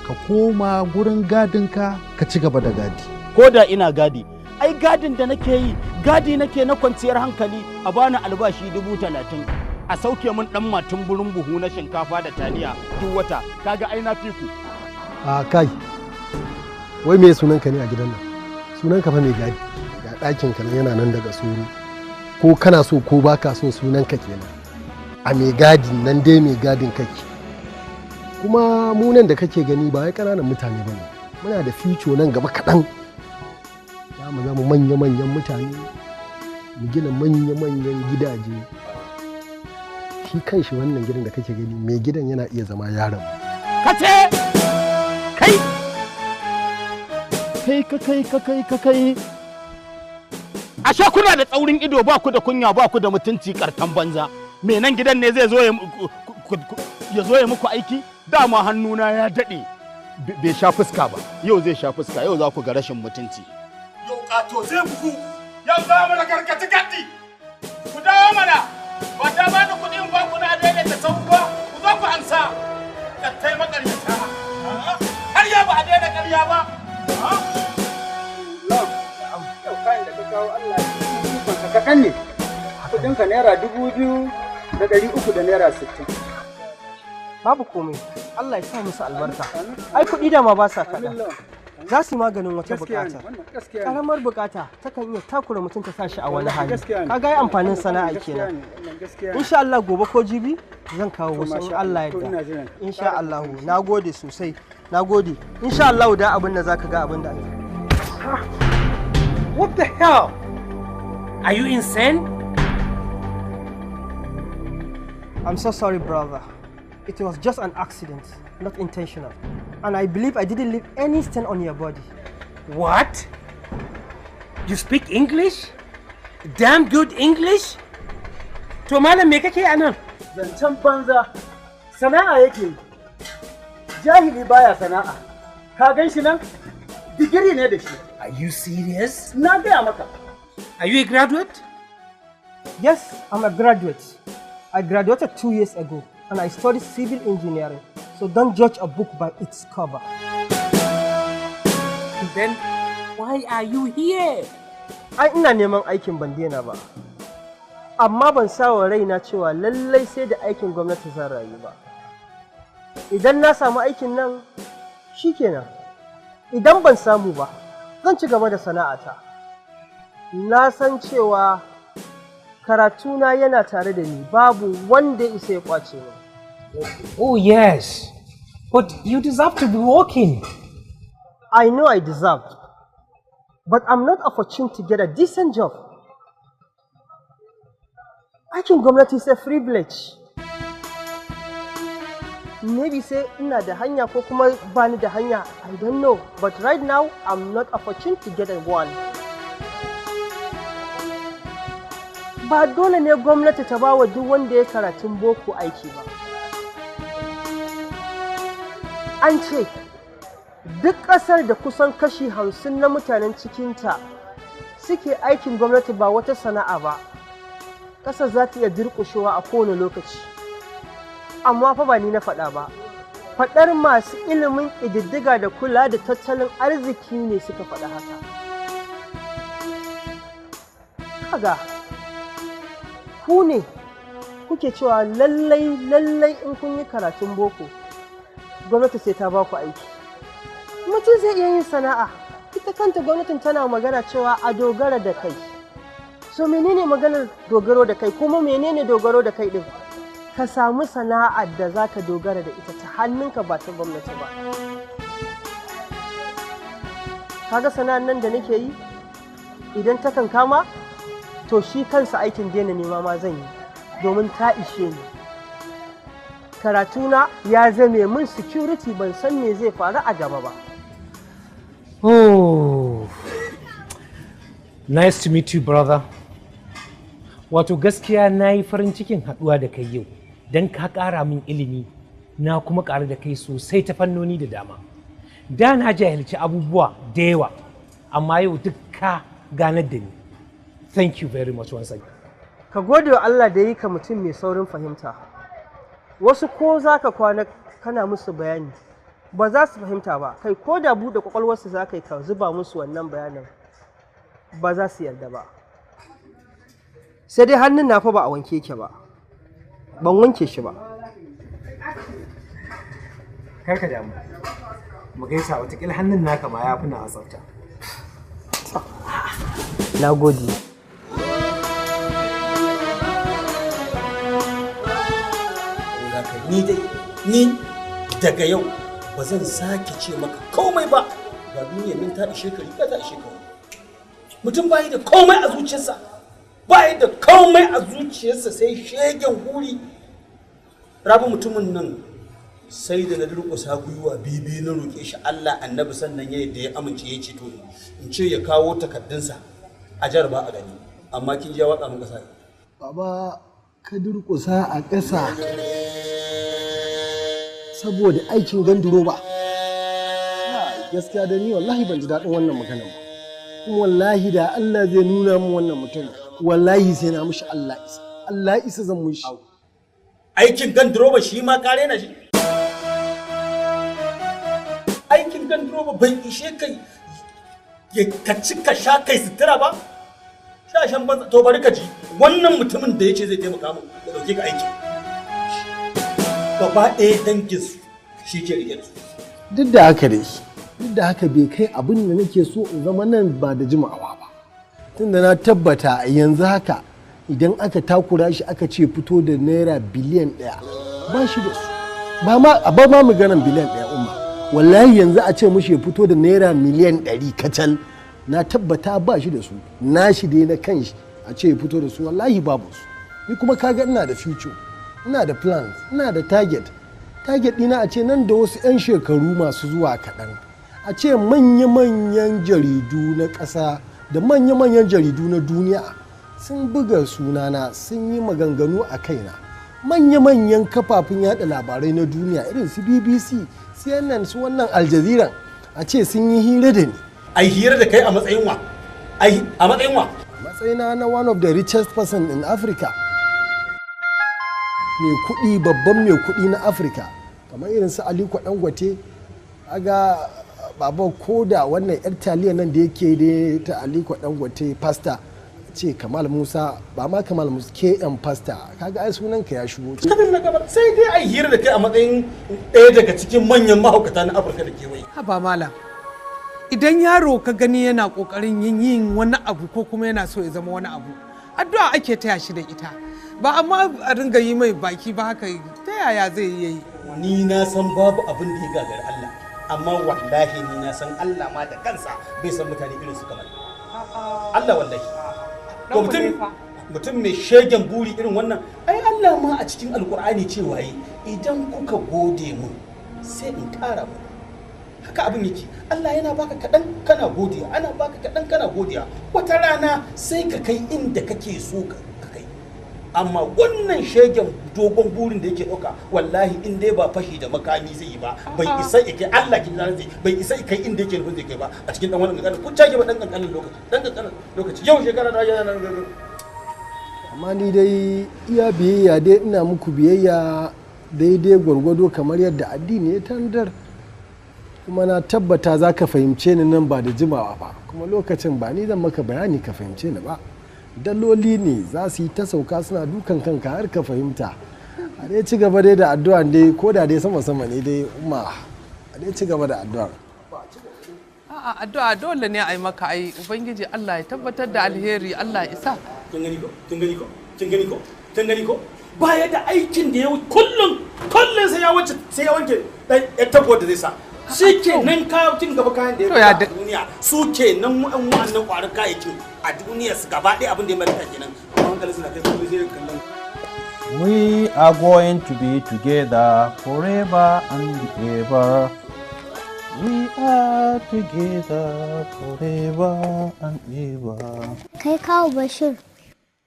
ka koma gurin gadinka ka ci gaba da gadi. Ko da ina gadi, ai gadin da nake yi gadi nake na kwanciyar hankali. A bani albashi 30,000, a sauke min dan matun burin buhu na shinkafa da taliya duk wata, kaga ai na fi ku. A kai, wai me sunanka ne a gidan nan? Sunanka fa mai gadi. Ga ɗakin ka nan yana nan daga soro. Ko kana so ko baka so, sunanka kenan. A mai gadin nan dai mai gadin kake. Kuma mu nan da kake gani ba wai ƙananan mutane ba ne. Muna da future nan gaba kaɗan. Za mu zama manya-manyan mutane, mu gina manya-manyan gidaje. Shi kanshi wannan gidan da kake gani, mai gidan yana iya zama yaron mu. Kace kai kai ka kai ka kai ka kai, ashe kuna da tsaurin ido, ba ku da kunya, ba ku da mutunci, kartan banza. Me nan gidan ne zai zo ya zo ya muku aiki? Dama hannuna ya daɗe bai sha fuska ba, yau zai sha fuska, yau za ku ga rashin mutunci. Yau ƙato zai bugu, yau za mu gargaci gaddi. Ku dawo mana, ba ta ba da kuɗin ba, ku na daidaita sau ba, ku zo ku ansa. Kattai makaryata, har ya ba a daina ƙarya ba. Yau kayan da ka kawo, Allah ya kaɗan ne. Kuɗinka ₦2,300 da ₦60. Babu komai, Allah ya sa musu albarka. Ai kuɗi da ma ba sa kaɗan. Za su yi maganin wata bukata. Karamar bukata takan iya takura mutum ta sa shi a wani hali. Kaga ai amfanin sana'a kenan. Insha Allah gobe ko jibi zan kawo wasu in Allah yarda. Insha Allah, nagode sosai. Nagode. Insha Allah da abin da zaka ga abin da ake. What the hell? Are you insane? I'm so sorry, brother. It was just an accident, not intentional. And I believe I didn't leave any stain on your body. What? You speak English? Damn good English? To malam, me kake a nan? Zancen banza, sana'a yake yi. Jahili baya sana'a. Ka gan shi nan? Digiri ne da shi. Are you serious? Na gaya maka. Are you a graduate? Yes, I'm a graduate. I graduated 2 years ago and I studied civil engineering. So don't judge a book by its cover. Then why are you here? Ai ina neman aikin, ban daina ba. Amma ban sa wa raina cewa lallai sai da aikin gwamnati zan rayu ba. Idan na samu aikin nan, shikenan. Idan ban samu ba, zan ci gaba da sana'ata. Na san cewa karatuna yana tare da ni, babu wanda ya isa ya kwace ni. Oh yes, but you deserve to be working. I know I deserve, but I'm not opportune to get a decent job. Aikin gwamnati is a privilege. Maybe sai ina da hanya ko kuma bani da hanya, I don't know. But right now, I'm not opportune to get a one. Ba dole ne gwamnati ta bawa duk wanda ya karatun boko aiki ba. An ce, duk ƙasar da kusan kashi 50 na mutanen cikinta suke aikin gwamnati ba wata sana'a ba, ƙasar za ta iya durƙushewa a kowane lokaci. Amma fa ba ni na faɗa ba, faɗar masu ilimin ƙididdiga da kula da tattalin arziki ne suka faɗa haka. Kaga, ku ne kuke cewa lallai lallai in kun yi karatun boko, gwamnati sai ta ba ku aiki. Mutum zai iya yin sana'a. Ita kanta gwamnatin tana magana cewa a dogara da kai. So menene maganar dogaro da kai, kuma menene dogaro da kai din? Ka samu sana'ar da za ka dogara da ita ta hannunka, ba ta gwamnati ba. Kaga sana'ar nan da nake yi, idan ta kan kama, to shi kansa aikin daina nema ma zan yi, domin ta ishe ni. Karatuna ya zame min security, ban san me zai faru a gaba ba. Oh, nice to meet you, brother. Wato gaskiya na yi farin cikin haɗuwa da kai yau, don ka ƙara min ilimi, na kuma ƙaru da kai sosai ta fannoni da dama. Da na jahilci abubuwa da yawa, amma yau duk ka ganar da ni. Thank you very much once again. Ka gode wa Allah da yi ka mutum mai saurin fahimta. Wasu ko za ka kwana kana musu bayani, ba za su fahimta ba. Kai, ko da buɗe kwakwalwarsu za ka yi ka zuba musu wannan bayanin, ba za su yarda ba. Sai dai hannun na fa ba a wanke ke ba, ban wanke shi ba. Kar ka damu. Mu gaisa, watakila hannun naka ma ya fi na tsafta. Na gode. Ni dai, ni daga yau ba zan sake ce maka komai ba. Duniyar nan ta ishe ka riga, ta ishe ka wani. Mutum bayi da komai a zuciyarsa, bayi da komai a zuciyarsa sai shegen huri. Rabu, mutumin nan sai da na durƙusa gwiwa bibi na roƙe shi Allah Annabi, sannan ya yadda ya amince, ya ce to in ce ya kawo takardunsa a jaraba a gani, amma kin ji ya watsa min ƙasa. Baba, ka durƙusa a ƙasa saboda aikin ganduroba? Gaskiya da ni wallahi ban ji daɗin wannan maganar ba. Kuma wallahi da Allah zai nuna min wannan mutum, wallahi sai na mishi Allah isa. Allah isa zan mishi. Aikin ganduroba shi ma kare na shi. Aikin ganduroba bai ishe kai ka ci ka sha kai sutura ba? Shashan banza. To bari ka ji, wannan mutumin da ya ce zai taimaka min da dauke ka aiki, gaba ɗaya dangin su shi ke rike da su. Duk da haka dai, duk da haka bai kai abin da nake so in zama nan ba da jimawa ba. Tunda na tabbata yanzu haka idan aka takura shi aka ce fito da naira biliyan 1, ba shi da su. Ba ma a ba ma maganan biliyan 1, umma. Wallahi yanzu a ce mushi ya fito da naira miliyan 100 kacal, na tabbata ba shi da su. Na shi dai na kan shi a ce ya fito da su, wallahi babu su. Ni kuma kaga ina da future, ina da plans, ina da target. Target ɗina a ce nan da wasu 'yan shekaru masu zuwa kaɗan, a ce manya-manyan jaridu na ƙasa da manya-manyan jaridu na duniya sun buga sunana, sun yi maganganu a kaina. Manya-manyan kafafen yada labarai na duniya irin su BBC, CNN, su wannan Al Jazeera, a ce sun yi hira da ni. Ai hira da kai a matsayin wa? Ai a matsayin wa? Matsayina na one of the richest person in Africa, mai kuɗi, babban mai kuɗi na Africa, kamar irin su Aliko Dangote. Aga baba, ko da wannan yar taliya nan da yake da ta Aliko Dangote pasta ce, Kamal Musa, ba ma Kamal Musa, KM Pasta, kaga ai sunanka ya shigo. Kadin na gaba sai dai ai hira da kai a matsayin ɗaya daga cikin manyan mahaukata na Afirka da kewaye. Haba malam, idan yaro ka gani yana kokarin yin wani abu ko kuma yana so ya zama wani abu, addu'a ake taya shi da ita, ba amma a ringa yi mai baki ba haka. Ta yaya zai yi? Ni na san babu abin da ya gagari Allah, amma wallahi ni na san Allah ma da kansa bai san mutane irin su kamar Allah, wallahi. To mutum mai shegen buri irin wannan, ai Allah ma a cikin Alkur'ani cewa yi idan kuka gode mun sai in kara mu. Haka abin yake. Allah yana baka kaɗan kana godiya, ana baka kaɗan kana godiya, wata rana sai ka kai inda kake so ka kai. Amma wannan shegen dogon burin da yake ɗauka, wallahi in dai ba fashi da makami zai yi ba, bai isa ya kai, Allah kin zai bai isa ya kai inda yake nufin zai kai ba a cikin dan wannan kankanin kun cage ba, dan kankanin lokaci, dan kankanin lokaci, yau shekara da yana nan. Amma ni dai iya biyayya dai ina muku biyayya daidai gwargwado kamar yadda addini ya tanadar. Kuma na tabbata za ka fahimce ni nan ba da jimawa ba. Kuma lokacin ba ni zan maka bayani ka fahimce ni ba, daloli ne za su yi ta sauka suna dukan kanka har ka fahimta. A dai ci gaba dai da addu'a dai, ko da dai sama sama ne dai, umma, a dai ci gaba da addu'a. A'a, addu'a dole ne a yi maka. Ai Ubangiji Allah ya tabbatar da alheri, Allah ya isa. Kin gani ko? Kin gani ko? Kin gani ko? Kin gani ko? Baya da aikin da ya kullum kullum sai ya wuce, sai ya wanke dan ya tabo da zai sa. Shi ke nan kayan gaba, kayan da ya a duniya su ke nan wa'annan kwarin kayayyakin a duniya su gaba ɗaya abin da ya mallaka kenan, amma hankalin suna kai kuma sai kallon. We are going to be together forever and ever. We are together forever and ever. Kai kawo Bashir,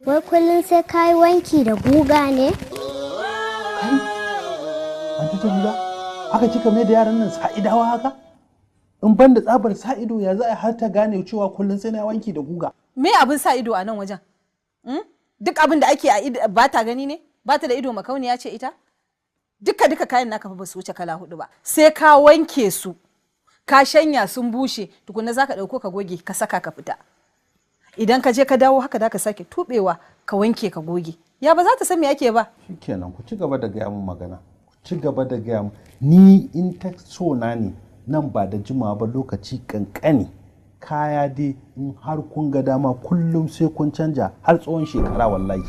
wai kullum sai ka yi wanki da guga ne? Anti Jamila, haka kika mai da yaran nan sa'idawa haka? In ban da tsabar sa ido, ya za a har ta gane cewa kullum sai na wanki da guga? Me abin sa ido a nan wajen? Duk abin da ake a ido ba ta gani ne? Ba ta da ido, makauniya ce ita? Duka duka kayan naka fa ba su wuce kala hudu ba. Sai ka wanke su, ka shanya sun bushe, tukunna zaka ɗauko ka goge ka saka ka fita. Idan ka je ka dawo haka da ka sake tubewa ka wanke ka goge. Ya ba za ta san me ake ba? Shikenan, ku ci gaba da gaya mun magana. Ku ci gaba da gaya mun. Ni in ta so na ne, nan ba da jimawa ba, lokaci kankani. Kaya dai in har kun ga dama kullum sai kun canja har tsawon shekara, wallahi.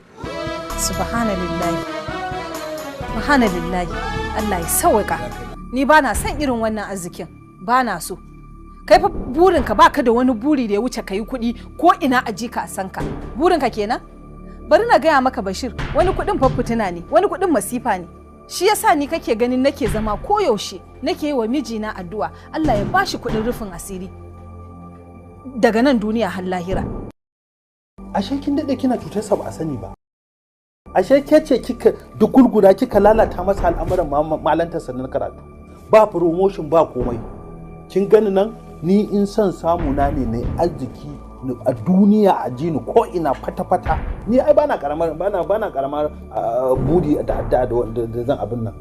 Subhanallahi. Subhanallahi. Allah ya sauwaka. Ni ba na son irin wannan arzikin. Ba na so. Kai fa burinka baka da wani buri da ya wuce kayi kuɗi ko ina a ji ka a san ka. Burinka kenan? Bari na gaya maka Bashir, wani kuɗin fa fitina ne, wani kuɗin masifa ne. Shi yasa ni kake ganin nake zama koyaushe nake yi wa mijina addu'a Allah ya bashi kuɗin rufin asiri. Daga nan duniya har lahira. Ashe kin daɗe kina cutarsa ba a sani ba. Ashe ke ce kika dugulgula kika lalata masa al'amuran malantar sannan karatu. Ba promotion ba komai. Kin gani nan ni in son samu na ne na arziki a duniya a ji ni ko ina fata-fata. Ni ai bana karamar bana karamar buri da addu'a da zan abin nan.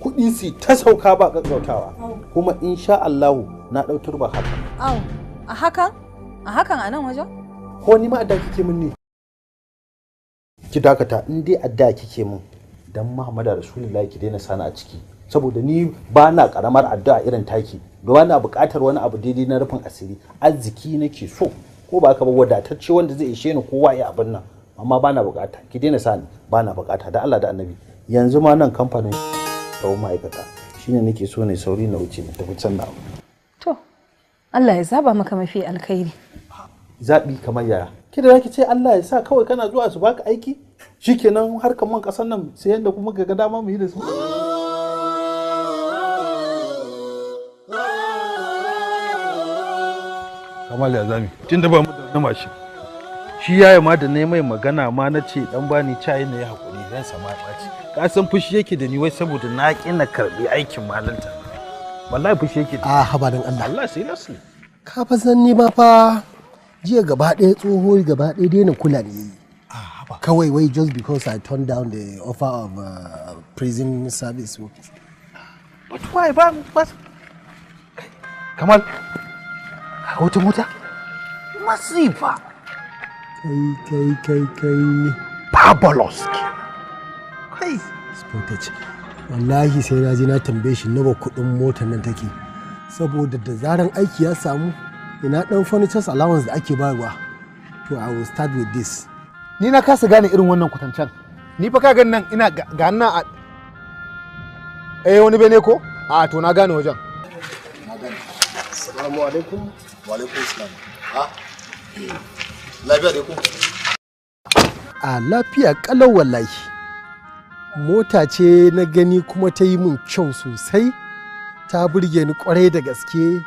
Kuɗi su ta sauka ba gaggautawa. Kuma insha Allahu na ɗau turba haka. Au, a hakan? A hakan a nan wajen? Ko ni ma adda kike min ne? Ki dakata, in dai adda kike min dan Muhammadu Rasulullahi ki daina sani a ciki, saboda ni ba na karamar addu'a irin taki, ba na buƙatar wani abu daidai na rufin asiri, arziki nake so, ko ba ka ba wadatacce wanda zai ishe ni kowa ya abin nan, amma ba na buƙata, ki daina sani, ba na buƙata da Allah da Annabi. Yanzu ma nan kamfanin tsawon ma'aikata shine nake so ne sauri na wuce na tafi can na abu. To Allah ya zaba maka mafi alkhairi. Zaɓi kamar yaya? Ki da zaki ce Allah ya sa kawai kana zuwa su baka aiki shikenan harkar man kasar nan sai yanda kuma ga dama mu yi da su. Kamal ya zami tunda ba mu da wani mashin. Shi yaya ma da na mai magana ma na ce dan bani cayi na yi hakuri zan sama ɓaci. Ka san fushi yake da ni wai saboda na ƙi na karɓi aikin malanta. Wallahi fushi yake. A haba dan Allah. Allah seriously. Ka fa san ni ma fa jiya gaba ɗaya tsoho gaba ɗaya daina kula ne yi. Kawai wai just because I turned down the offer of prison service. But why ba ba Kamal, ka wata mota? Masifa. Kai kai kai kai. Fabulous. Kai. Sportage. Wallahi sai na je na tambaye shi nawa kuɗin motar nan take. Saboda da zaran aiki ya samu ina dan furnitures allowance da ake bayarwa, to I will start with this. Ni na kasa gane irin wannan kwatancen. Ni fa ka gan nan ina ga nan a wani bene ko? A to na gane wajen. Na gane. Assalamu alaikum. Wa alaikum assalam. Ah. Lafiya dai ko? A lafiya kalau wallahi. Mota ce na gani kuma ta yi mun kyau sosai. Ta burge ni kwarai da gaske.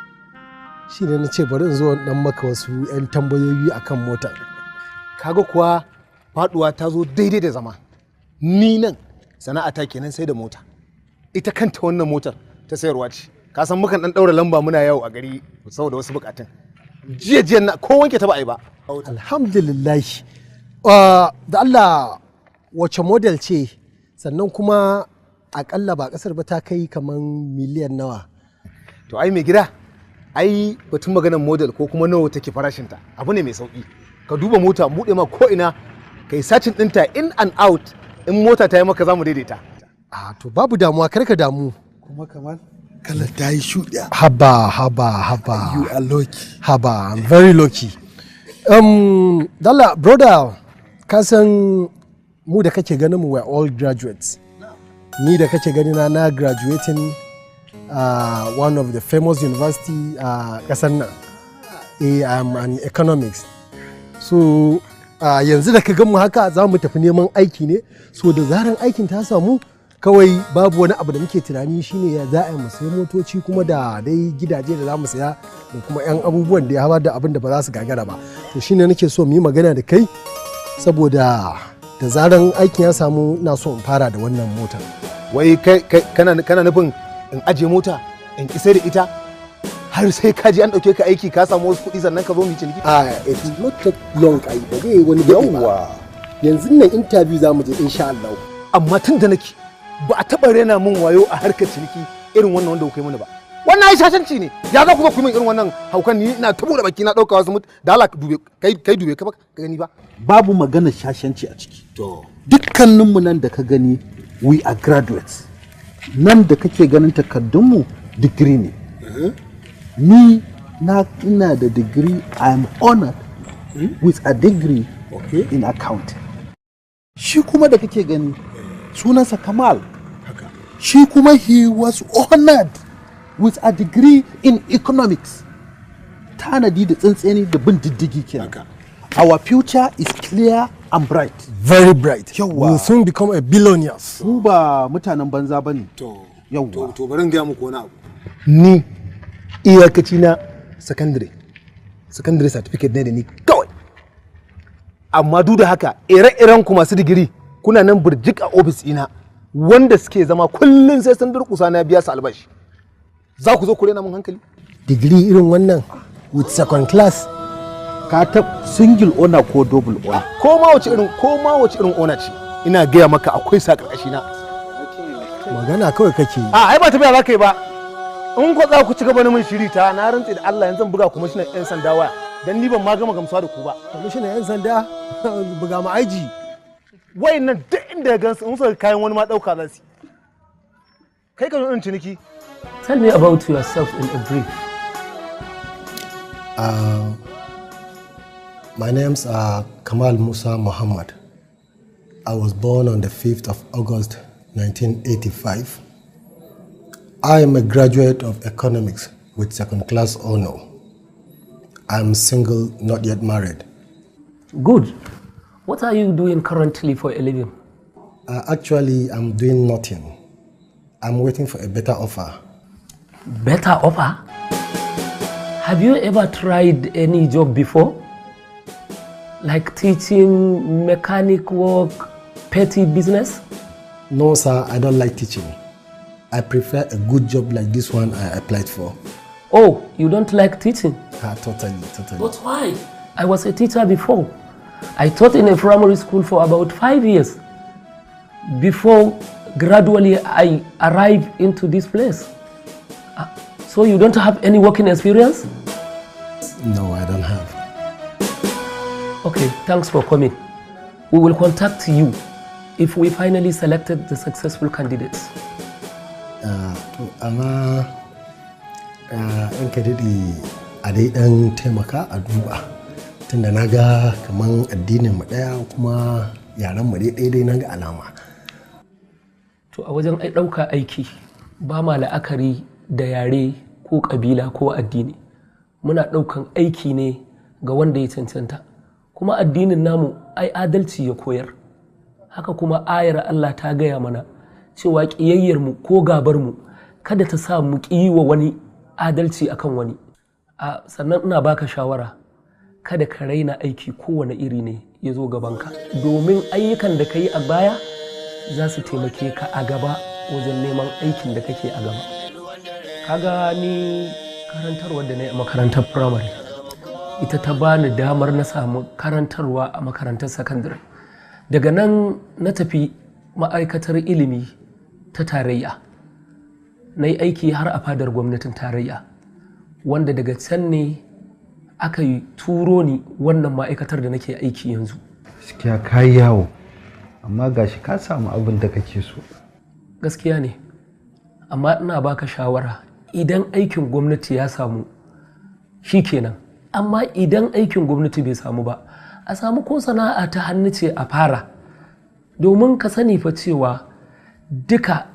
Shi ne na ce bari in zo in dan maka wasu 'yan tambayoyi akan mota. Kaga kuwa faduwa ta zo daidai da zama. Ni nan sana'ata kenan sai da mota. Ita kanta wannan motar ta sayarwa ce. Ka san mukan dan daura lamba muna yawo a gari saboda wasu bukatun. Jiya jiya na ko wanke ta ba ai ba. Alhamdulillah. Da Allah wace model ce, sannan kuma akalla ba kasar ba ta kai kaman miliyan nawa? To ai mai gida, ai batun maganar model ko kuma nawa take farashinta abu ne mai sauki. Ka duba mota buɗe ma ko ina kai sacin ɗinta in and out, in mota ta yi maka zamu daidaita. A to babu damuwa, kar ka damu. Kuma Kamal, kalar ta yi shuɗiya. Haba haba haba. You are lucky. Haba, I'm very lucky. Dalla brother, ka san mu da kake ganin mu, we're all graduates. Ni da kake gani na graduating one of the famous university a kasar nan. I'm an economics. So yanzu da ka gan mu haka za mu tafi neman aiki ne. So da zaran aikin ta samu kawai babu wani abu da muke tunani shine ya za a yi mu sayi motoci kuma da dai gidaje da za mu saya da kuma 'yan abubuwan da ya hawa da abin da ba za su gagara ba. To shine nake so mu yi magana da kai saboda da zaran aikin ya samu ina so in fara da wannan motar. Wai kai kana nufin in aje mota in ki sai da ita har sai ka je an dauke ka aiki ka samu wasu kuɗi sannan ka zo mu yi ciniki? A it will not take long ai, ba zai wani daɗe ba. Yanzu nan interview za mu je insha Allah. Amma tun da nake ba a taɓa rena min wayo a harkar ciniki irin wannan wanda kuka yi mini ba. Wannan ai shashanci ne. Ya za ku zo ku yi min irin wannan haukan? Ni ina ta buɗe baki na ɗauka wasu da Allah dube kai kai dube ka ba ka gani ba. Babu magana shashanci a ciki. To dukkaninmu nan da ka gani we are graduates. Nan da kake ganin takardunmu digiri ne. Ni na ina da digiri, I am honored with a degree in accounting. Shi kuma da kake gani sunansa Kamal. Shi kuma he was honored with a degree in economics. Tanadi da tsantseni da bin diddigi kenan. Our future is clear and bright. Very bright. Yawwa. We'll soon become a billionaires. Mu ba mutanen banza bane. To. Yawwa. To bari in gaya muku wani abu. Ni iyakaci na secondary. Secondary certificate ne da ni kawai. Amma duk da haka ire-iren ku masu digiri kuna nan burjik a ofis ina wanda suke zama kullum sai sun durƙusa na biya su albashi. Za ku zo ku rena mun hankali? Digiri irin wannan with second class. Ka ta single owner ko double owner? Ko ma wace irin owner ce. Ina gaya maka akwai sa karkashi na. Magana kawai kake yi. A ai ba tafiya za ka yi ba. In ko za ku ci gaba da mun shiri ta na rantse da Allah yanzu zan buga kwamishinan 'yan sanda waya dan ni ban ma gama gamsuwa da ku ba. Kwamishinan 'yan sanda buga ma aiji. Wayannan duk inda ya gansu in suka kayan wani ma dauka za su. Kai ka zo irin ciniki. Tell me about yourself in a brief. My name's Kamal Musa Muhammad. I was born on the 5th of August 1985. I am a graduate of economics with second class honor. I'm single, not yet married. Good. What are you doing currently for a living? Actually, I'm doing nothing. I'm waiting for a better offer. Better offer? Have you ever tried any job before? Like teaching, mechanic work, petty business? No, sir, I don't like teaching. I prefer a good job like this one I applied for. Oh, you don't like teaching? Totally, totally. But why? I was a teacher before. I taught in a primary school for about 5 years before gradually I arrived into this place. So you don't have any working experience? No, I don't have. Okay, thanks for coming. We will contact you if we finally selected the successful candidates. To amma in ka daɗe a dai ɗan taimaka a duba tunda na ga kaman addinin mu ɗaya kuma yaren mu dai dai na ga alama. To a wajen ai ɗauka aiki ba ma la'akari da yare ko ƙabila ko addini. Muna ɗaukan aiki ne ga wanda ya cancanta. Kuma addinin namu ai adalci ya koyar. Haka kuma ayar Allah ta gaya mana cewa ƙiyayyarmu ko gabarmu kada ta sa mu ƙi wa wani adalci akan wani. A sannan ina baka shawara kada ka raina aiki kowane iri ne ya zo gabanka domin ayyukan da ka yi a baya za su taimake ka a gaba wajen neman aikin da kake a gaba. Kaga ni karantarwar da na yi a makarantar firamare ita ta bani damar na samu karantarwa a makarantar sakandare. Daga nan na tafi ma'aikatar ilimi ta tarayya. Na yi aiki har a fadar gwamnatin tarayya wanda daga can ne aka yi turo ni wannan ma'aikatar da nake aiki yanzu. Gaskiya ka yi yawo, amma gashi ka samu abin da kake so. Gaskiya ne, amma ina baka shawara idan aikin gwamnati ya samu shi kenan, amma idan aikin gwamnati bai samu ba a samu ko sana'a ta hannu ce a fara, domin ka sani fa cewa duka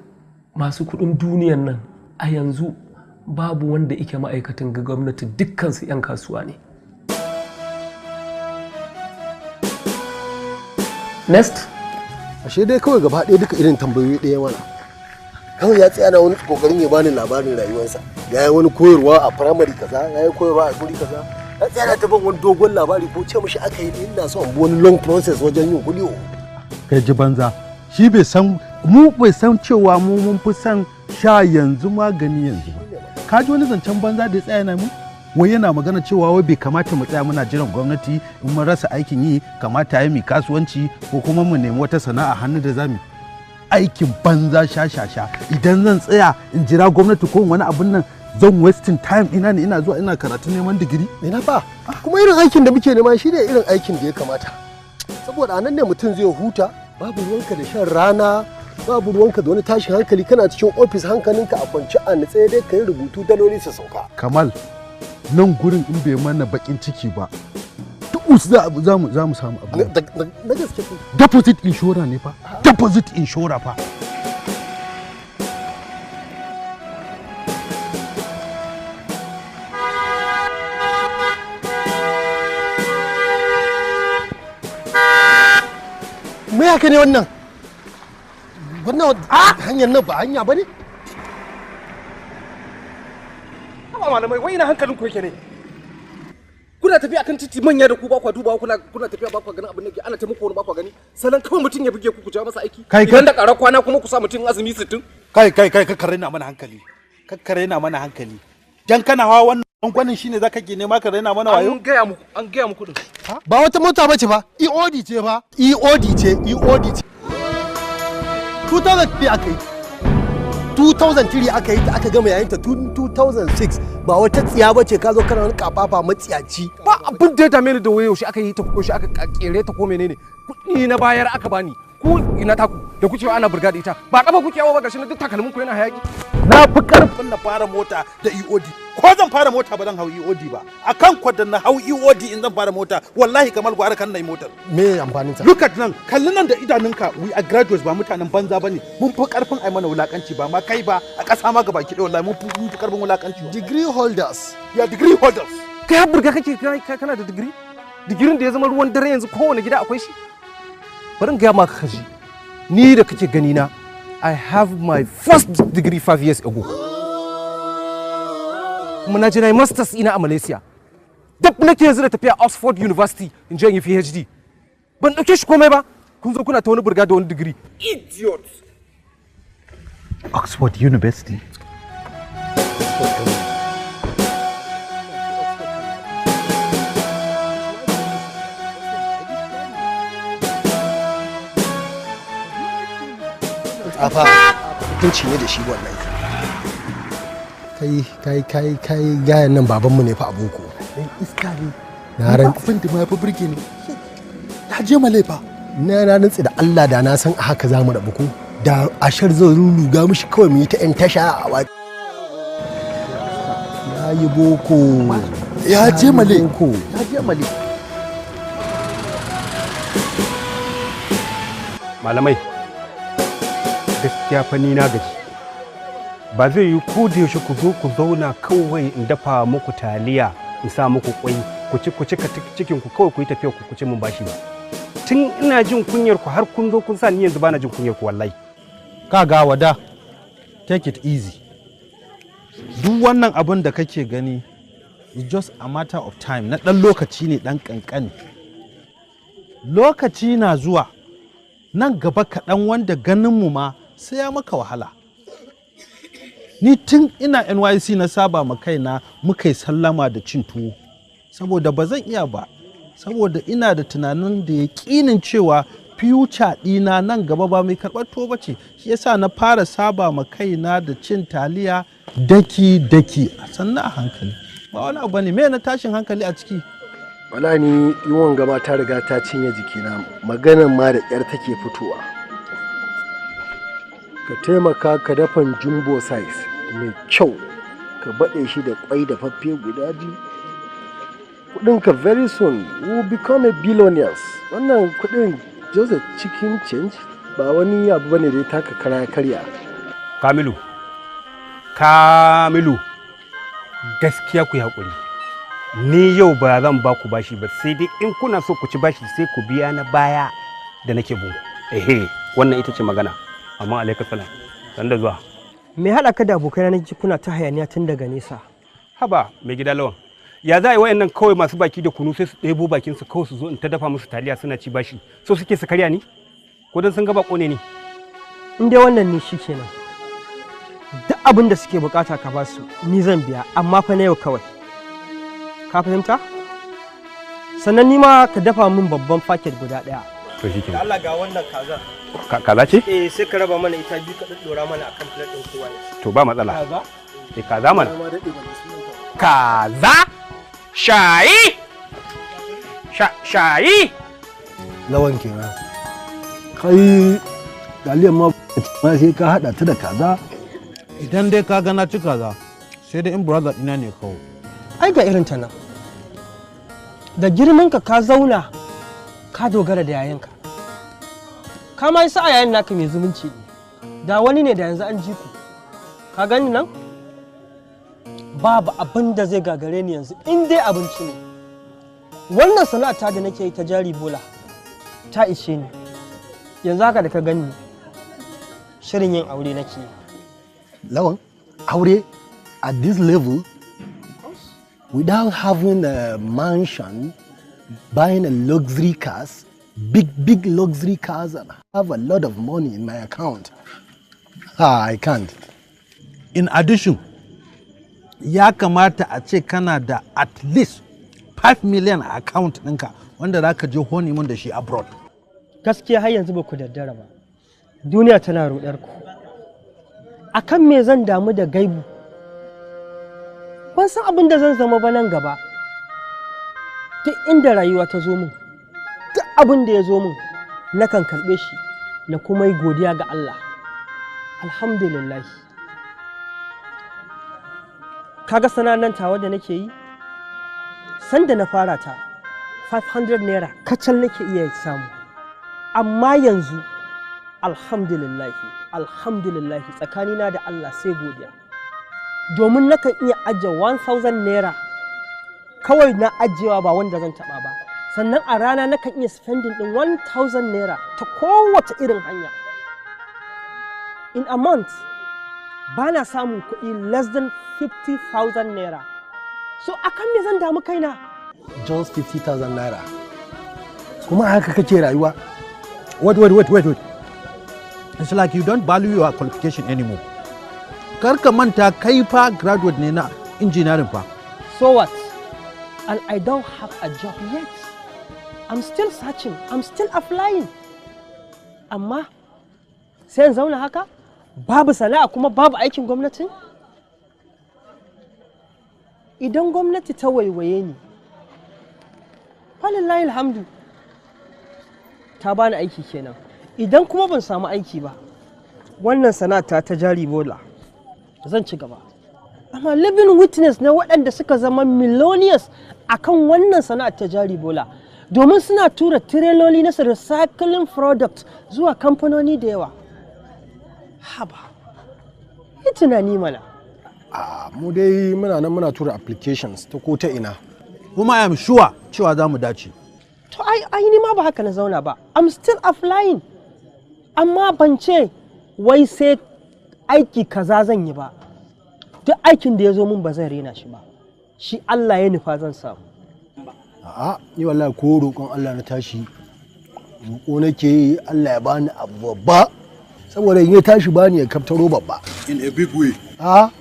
masu kudin duniyan nan a yanzu babu wanda ike ma'aikatan gwamnati, dukkansu 'yan kasuwa ne. Next. Ashe dai kawai gaba ɗaya duka irin tambayoyi ɗaya mana. Kawai ya tsaya na wani kokarin ya bani labarin rayuwarsa. Ya yi wani koyarwa a firamare kaza, ya yi koyarwa a guri kaza. Ya tsaya na ta ban wani dogon labari ko ce mishi aka yi ina son bi wani long process wajen yin kuɗi. Kai ji banza. Shi bai san mu bai san cewa mu mun fi son sha yanzu magani yanzu ba. Ka ji wani zancen banza da ya tsaya na mu? Wai yana magana cewa wai bai kamata mu tsaya muna jiran gwamnati in mun rasa aikin yi, kamata ya mu kasuwanci ko kuma mu nemi wata sana'a hannu da zamu aikin banza sha sha sha. Idan zan tsaya in jira gwamnati ko wani abun nan zan wasting time ina ne ina zuwa ina karatun neman digiri. Ina fa kuma irin aikin da muke nema shine irin aikin da ya kamata. Saboda anan ne mutum zai huta, babu ruwanka da shan rana, babu ruwanka da wani tashin hankali, kana cikin ofis hankalinka a kwance a nitse dai ka yi rubutu daloli su sauka. Kamal, nan gurin in bai mana bakin ciki ba duk za mu samu abu. Na gaske. Deposit insurance ne fa, deposit insurance fa. Me haka ne wannan? Wannan hanyar nan ba hanya bane? Haba malamai, wai ina hankalin ku yake ne? Kuna tafiya akan titi manya da ku ba kwa dubawa, kuna tafiya ba kwa ganin abin da ke ana ta muku wani ba kwa gani. Salon kawai mutum ya buge ku ku jawo masa aiki. Idan da ƙarar kwana kuma ku sa mutum azumi 60. Kai kai kai, ka raina mana hankali. Ka raina mana hankali. Dan kana hawa wannan gwangwanin shine zaka ke nema ka raina mana wayo? An gaya muku, an gaya muku din. Ba wata mota bace ba, EOD ce ba, EOD ce, EOD ce. 2003 aka yi. 2003 aka yi ta, aka gama yayin ta tun 2006. Ba wata tsiya bace ka zo kana wani kafafa matsiyaci. Ba abin da ya dame ni da wayo shi aka yi ta ko shi aka kere ta ko menene. Kuɗi na bayar aka bani. Ku ina taku da kuke ana burga da ita. Ba kafa kuke yawo ba, gashi na duk takalmin ku yana hayaki. Na fi karfin na fara mota da EOD. Ko zan fara mota ba zan hau EOD ba. Akan kwadon na hau EOD in zan fara mota, wallahi kamar gwara kan nayi motar. Me amfanin ta? Look at nan, kalli nan da idanunka, we are graduates ba mutanen banza bane. Mun fi karfin ai mana wulakanci ba ma kai ba, a ƙasa ma gabaki ɗaya wallahi mun fi karfin wulakanci. Degree holders. Ya degree holders. Kai har burga kake kana da degree? Digirin da ya zama ruwan dare yanzu kowane gida akwai shi. Bari in gaya maka kaji. Ni da kake gani na, I have my first degree 5 years ago. Kuma na je na yi masters ina a Malaysia. Duk nake yanzu da tafiya Oxford University in je in yi PhD. Ban ɗauke shi komai ba. Kun zo kuna ta wani burga da wani degree. Idiot! Oxford University. Afa mutunci ne da shi wallahi. Kai kai kai kai, gayan nan babanmu ne fa a boko. Dan iska ne. Na rantsi. Abin da ma yafi burge ni. Ya je Malai fa. Na rantsi da Allah da na san a haka za mu rabu ko. Da ashar zan ruruga mishi kawai mu yi ta yan tasha a wa. Ya yi boko. Ya je Malai. Ya je Malai. Malamai, gaskiya fa ni na gaji. Ba zai yi ko da yaushe ku zo ku zauna kawai in dafa muku taliya in sa muku kwai ku ci ku cika cikin ku kawai ku yi tafiya ku ci mun bashi ba. Tun ina jin kunyar ku har kun zo kun sa ni yanzu bana jin kunyar ku wallahi. Ka ga wada, take it easy. Duk wannan abin da kake gani is just a matter of time, na ɗan lokaci ne ɗan ƙanƙani. Lokaci na zuwa nan gaba kaɗan wanda ganinmu ma sai ya maka wahala. Ni tun ina NYC na saba ma kaina muka yi sallama da cin tuwo, saboda ba zan iya ba, saboda ina da tunanin da yaƙinin cewa future ɗina nan gaba ba mai karɓar tuwo ba ce. Shi yasa na fara saba ma kaina da cin taliya daki daki a sannan a hankali. Ba wani abu ne, me na tashin hankali a ciki? Wala ni yiwon gaba ta riga ta cinye jikina, maganan ma da ƙyar take fitowa. Ka taimaka ka dafan jumbo size mai kyau, ka baɗe shi da ƙwai da faffe guda biyu. Kuɗinka very soon will become a billionaires. Wannan kuɗin just a chicken change, ba wani abu bane da ya taka kara karya. Kamilu, Kamilu, gaskiya ku yi haƙuri. Ni yau ba zan ba ku bashi ba, sai dai in kuna so ku ci bashi sai ku biya na baya da nake bin ku. Ehe, wannan ita ce magana. Amma alaika salam. San da zuwa. Me haɗa ka da abokaina na ji kuna ta hayaniya tun daga nesa? Haba, mai gida Lawan. Ya za a yi wayannan kawai masu baki da kunu sai su ɗebo bakin su kawai su zo in ta dafa musu taliya suna ci bashi. So suke su karya ni? Ko dan sun ga bako ne ni? In dai wannan ne shikenan. Duk abin da suke bukata ka ba su, ni zan biya, amma fa na yau kawai. Ka fahimta? Sannan ni ma ka dafa min babban paket guda ɗaya. To shikenan. Allah ga wannan kaza. Kaza ce? Eh, sai ka raba mana ita biyu ka daddora mana akan plate ɗin kowa. To ba matsala. Kaza? Eh, kaza mana. Kaza? Shayi? Shayi? Lawan kenan. Kai taliyan ma sai ka haɗa ta da kaza. Idan dai ka ga na ci kaza, sai dai in brother ɗina ne kawo. Ai ga irin ta nan. Da girman ka ka zauna ka dogara da yayanka. Ka ma yi sa'a yayan naka mai zumunci ne. Da wani ne da yanzu an ji ku. Ka gani nan? Babu abin da zai gagare ni yanzu in dai abinci ne. Wannan sana'a ta da nake yi ta jari bola ta ishe ni. Yanzu haka da ka gani shirin yin aure nake. Lawan, aure at this level without having a mansion, buying a luxury cars, big big luxury cars, and have a lot of money in my account. Ah, I can't. In addition, ya kamata a ce kana da at least 5 million a account ɗinka wanda za ka je honeymoon da shi abroad. Gaskiya har yanzu ba ku daddara ba. Duniya tana ruɗar ku. Akan me zan damu da gaibu? Ban san abin da zan zama ba nan gaba. Duk inda rayuwa ta zo min, duk abin da ya zo min, nakan karɓe shi na kuma yi godiya ga Allah. Alhamdulillah. Kaga sana'ar nan tawa da nake yi? Sanda na fara ta, 500 naira kacal nake iya samu. Amma yanzu, alhamdulillahi, alhamdulillahi, tsakanina da Allah sai godiya. Domin nakan iya ajiye 1000 naira kawai na ajiyewa ba wanda zan taba ba. Sannan a rana nakan iya spending din 1000 naira ta kowace irin hanya. In a month, ba na samun kuɗi less than 50,000 naira. So akan me zan damu kaina? Just 50,000 naira. Kuma haka kake rayuwa? Wait, wait, wait, wait, wait. It's like you don't value your qualification anymore. Kar ka manta kai fa graduate ne na engineering fa. So what? And I don't have a job yet. I'm still searching. I'm still applying. Amma sai in zauna haka? Babu sana'a kuma babu aikin gwamnati? Idan gwamnati ta waiwaye ni, falillahi alhamdu, ta bani aiki kenan. Idan kuma ban samu aiki ba, wannan sana'ata ta jari bola zan ci gaba. Amma living witness na waɗanda suka zama millionaires akan wannan sana'ar ta jari bola, domin suna tura tireloli na recycling product zuwa kamfanoni da yawa. Haba, yi tunani mana. A mu dai muna nan muna tura applications ta ko ta ina. Kuma I am sure cewa za mu dace. To ai ni ma ba haka na zauna ba. I'm still applying. Amma ban ce wai sai aiki kaza zan yi ba. Duk aikin da ya zo min ba zan rena shi ba. Shi Allah ya nufa zan samu. A'a, ni wallahi ko roƙon Allah na tashi, roƙo nake yi Allah ya bani abu babba, saboda in ya tashi bani ya kaftaro babba. In a big way. A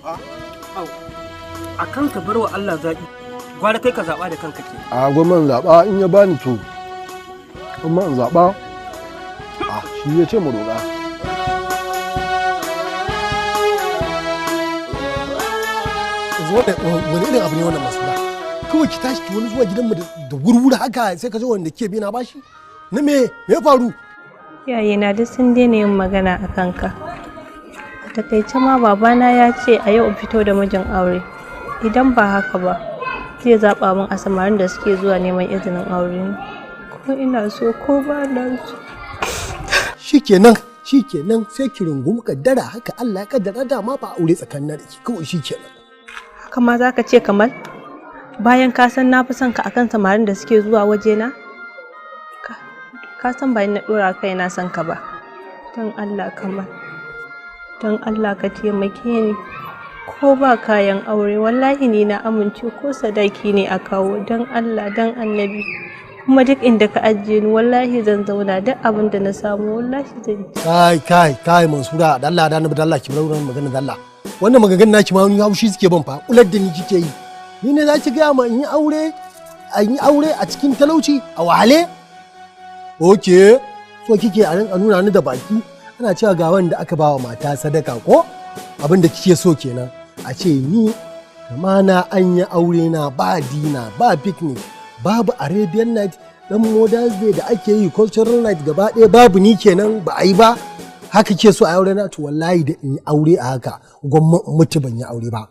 A kan ka bar wa Allah zaɓi, gwara kai ka zaɓa da kanka ke. A gwamnan zaɓa in ya bani to, amma in zaɓa, a shi ya ce mu roƙa. Wani irin abu ne wannan masula? Kawai ki tashi ki wani zuwa gidanmu da wurwuri haka sai ka zo wanda ke bi na bashi? Na me ya faru? Iyayena duk sun daina yin magana a kanka. A takaice ma babana ya ce a yau in fito da mijin aure. Idan ba haka ba, zai zaɓa min a samarin da suke zuwa neman izinin aure ne. Ko ina so ko ba na so. Shikenan, shikenan sai ki rungumi kaddara, haka Allah ya kaddara, dama ba aure tsakanin da ke kawai shikenan. Haka ma za ka ce Kamal? Bayan ka san na fi son ka akan samarin da suke zuwa wajena? Ka san ba ni na ɗora kai na son ka ba. Don Allah Kamal, don Allah ka taimake ni. Ko ba kayan aure wallahi ni na amince, ko sadaki ne a kawo, don Allah don annabi. Kuma duk inda ka ajiye ni wallahi zan zauna, duk abin da na samu wallahi zan ci. Kai kai kai Mansura, da Allah da annabi, da Allah ki bar wannan magana, da Allah. Wannan maganganun naki ma wani haushi suke ban fa, kular da ni kike yi. Ni ne za ki gaya ma in yi aure, a yi aure a cikin talauci, a wahale? Okay, so kike a rinka nuna ni da baki ana cewa ga wanda aka ba wa mata sadaka, ko abin da kike so kenan a ce ni kamana an yi aure na ba dina ba picnic babu Arabian night, dan Mother's Day da ake yi cultural night gaba ɗaya babu, ni kenan ba a yi ba. Haka ke so a aure na? To wallahi da in yi aure a haka gwamma in mutu ban yi aure ba.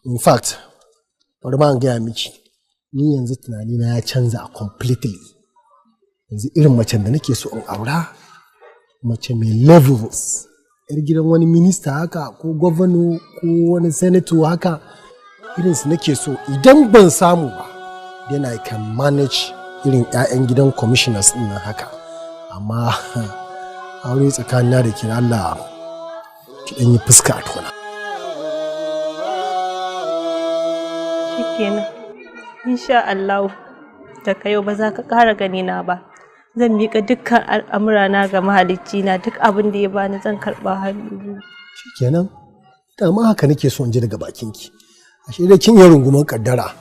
In fact, bari ma in gaya miki, ni yanzu tunani na ya canza completely. Yanzu irin macen da nake so in aura, mace mai levels, yar gidan wani minista haka, ko gwamna ko wani senator haka, irin su nake so. Idan ban samu ba, then I can manage irin 'ya'yan gidan commissioners din nan haka. Amma aure tsakanina da ke, Allah ki dan yi fuska a tona. Shikenan. Insha Allah daga yau ba za ka ƙara gani na ba. Zan miƙa dukkan al'amurana ga mahaliccina, duk abin da ya bani zan karɓa hannu biyu. Shikenan, dama haka nake so in ji daga bakinki. Ashe dai kin yi rungumar kaddara.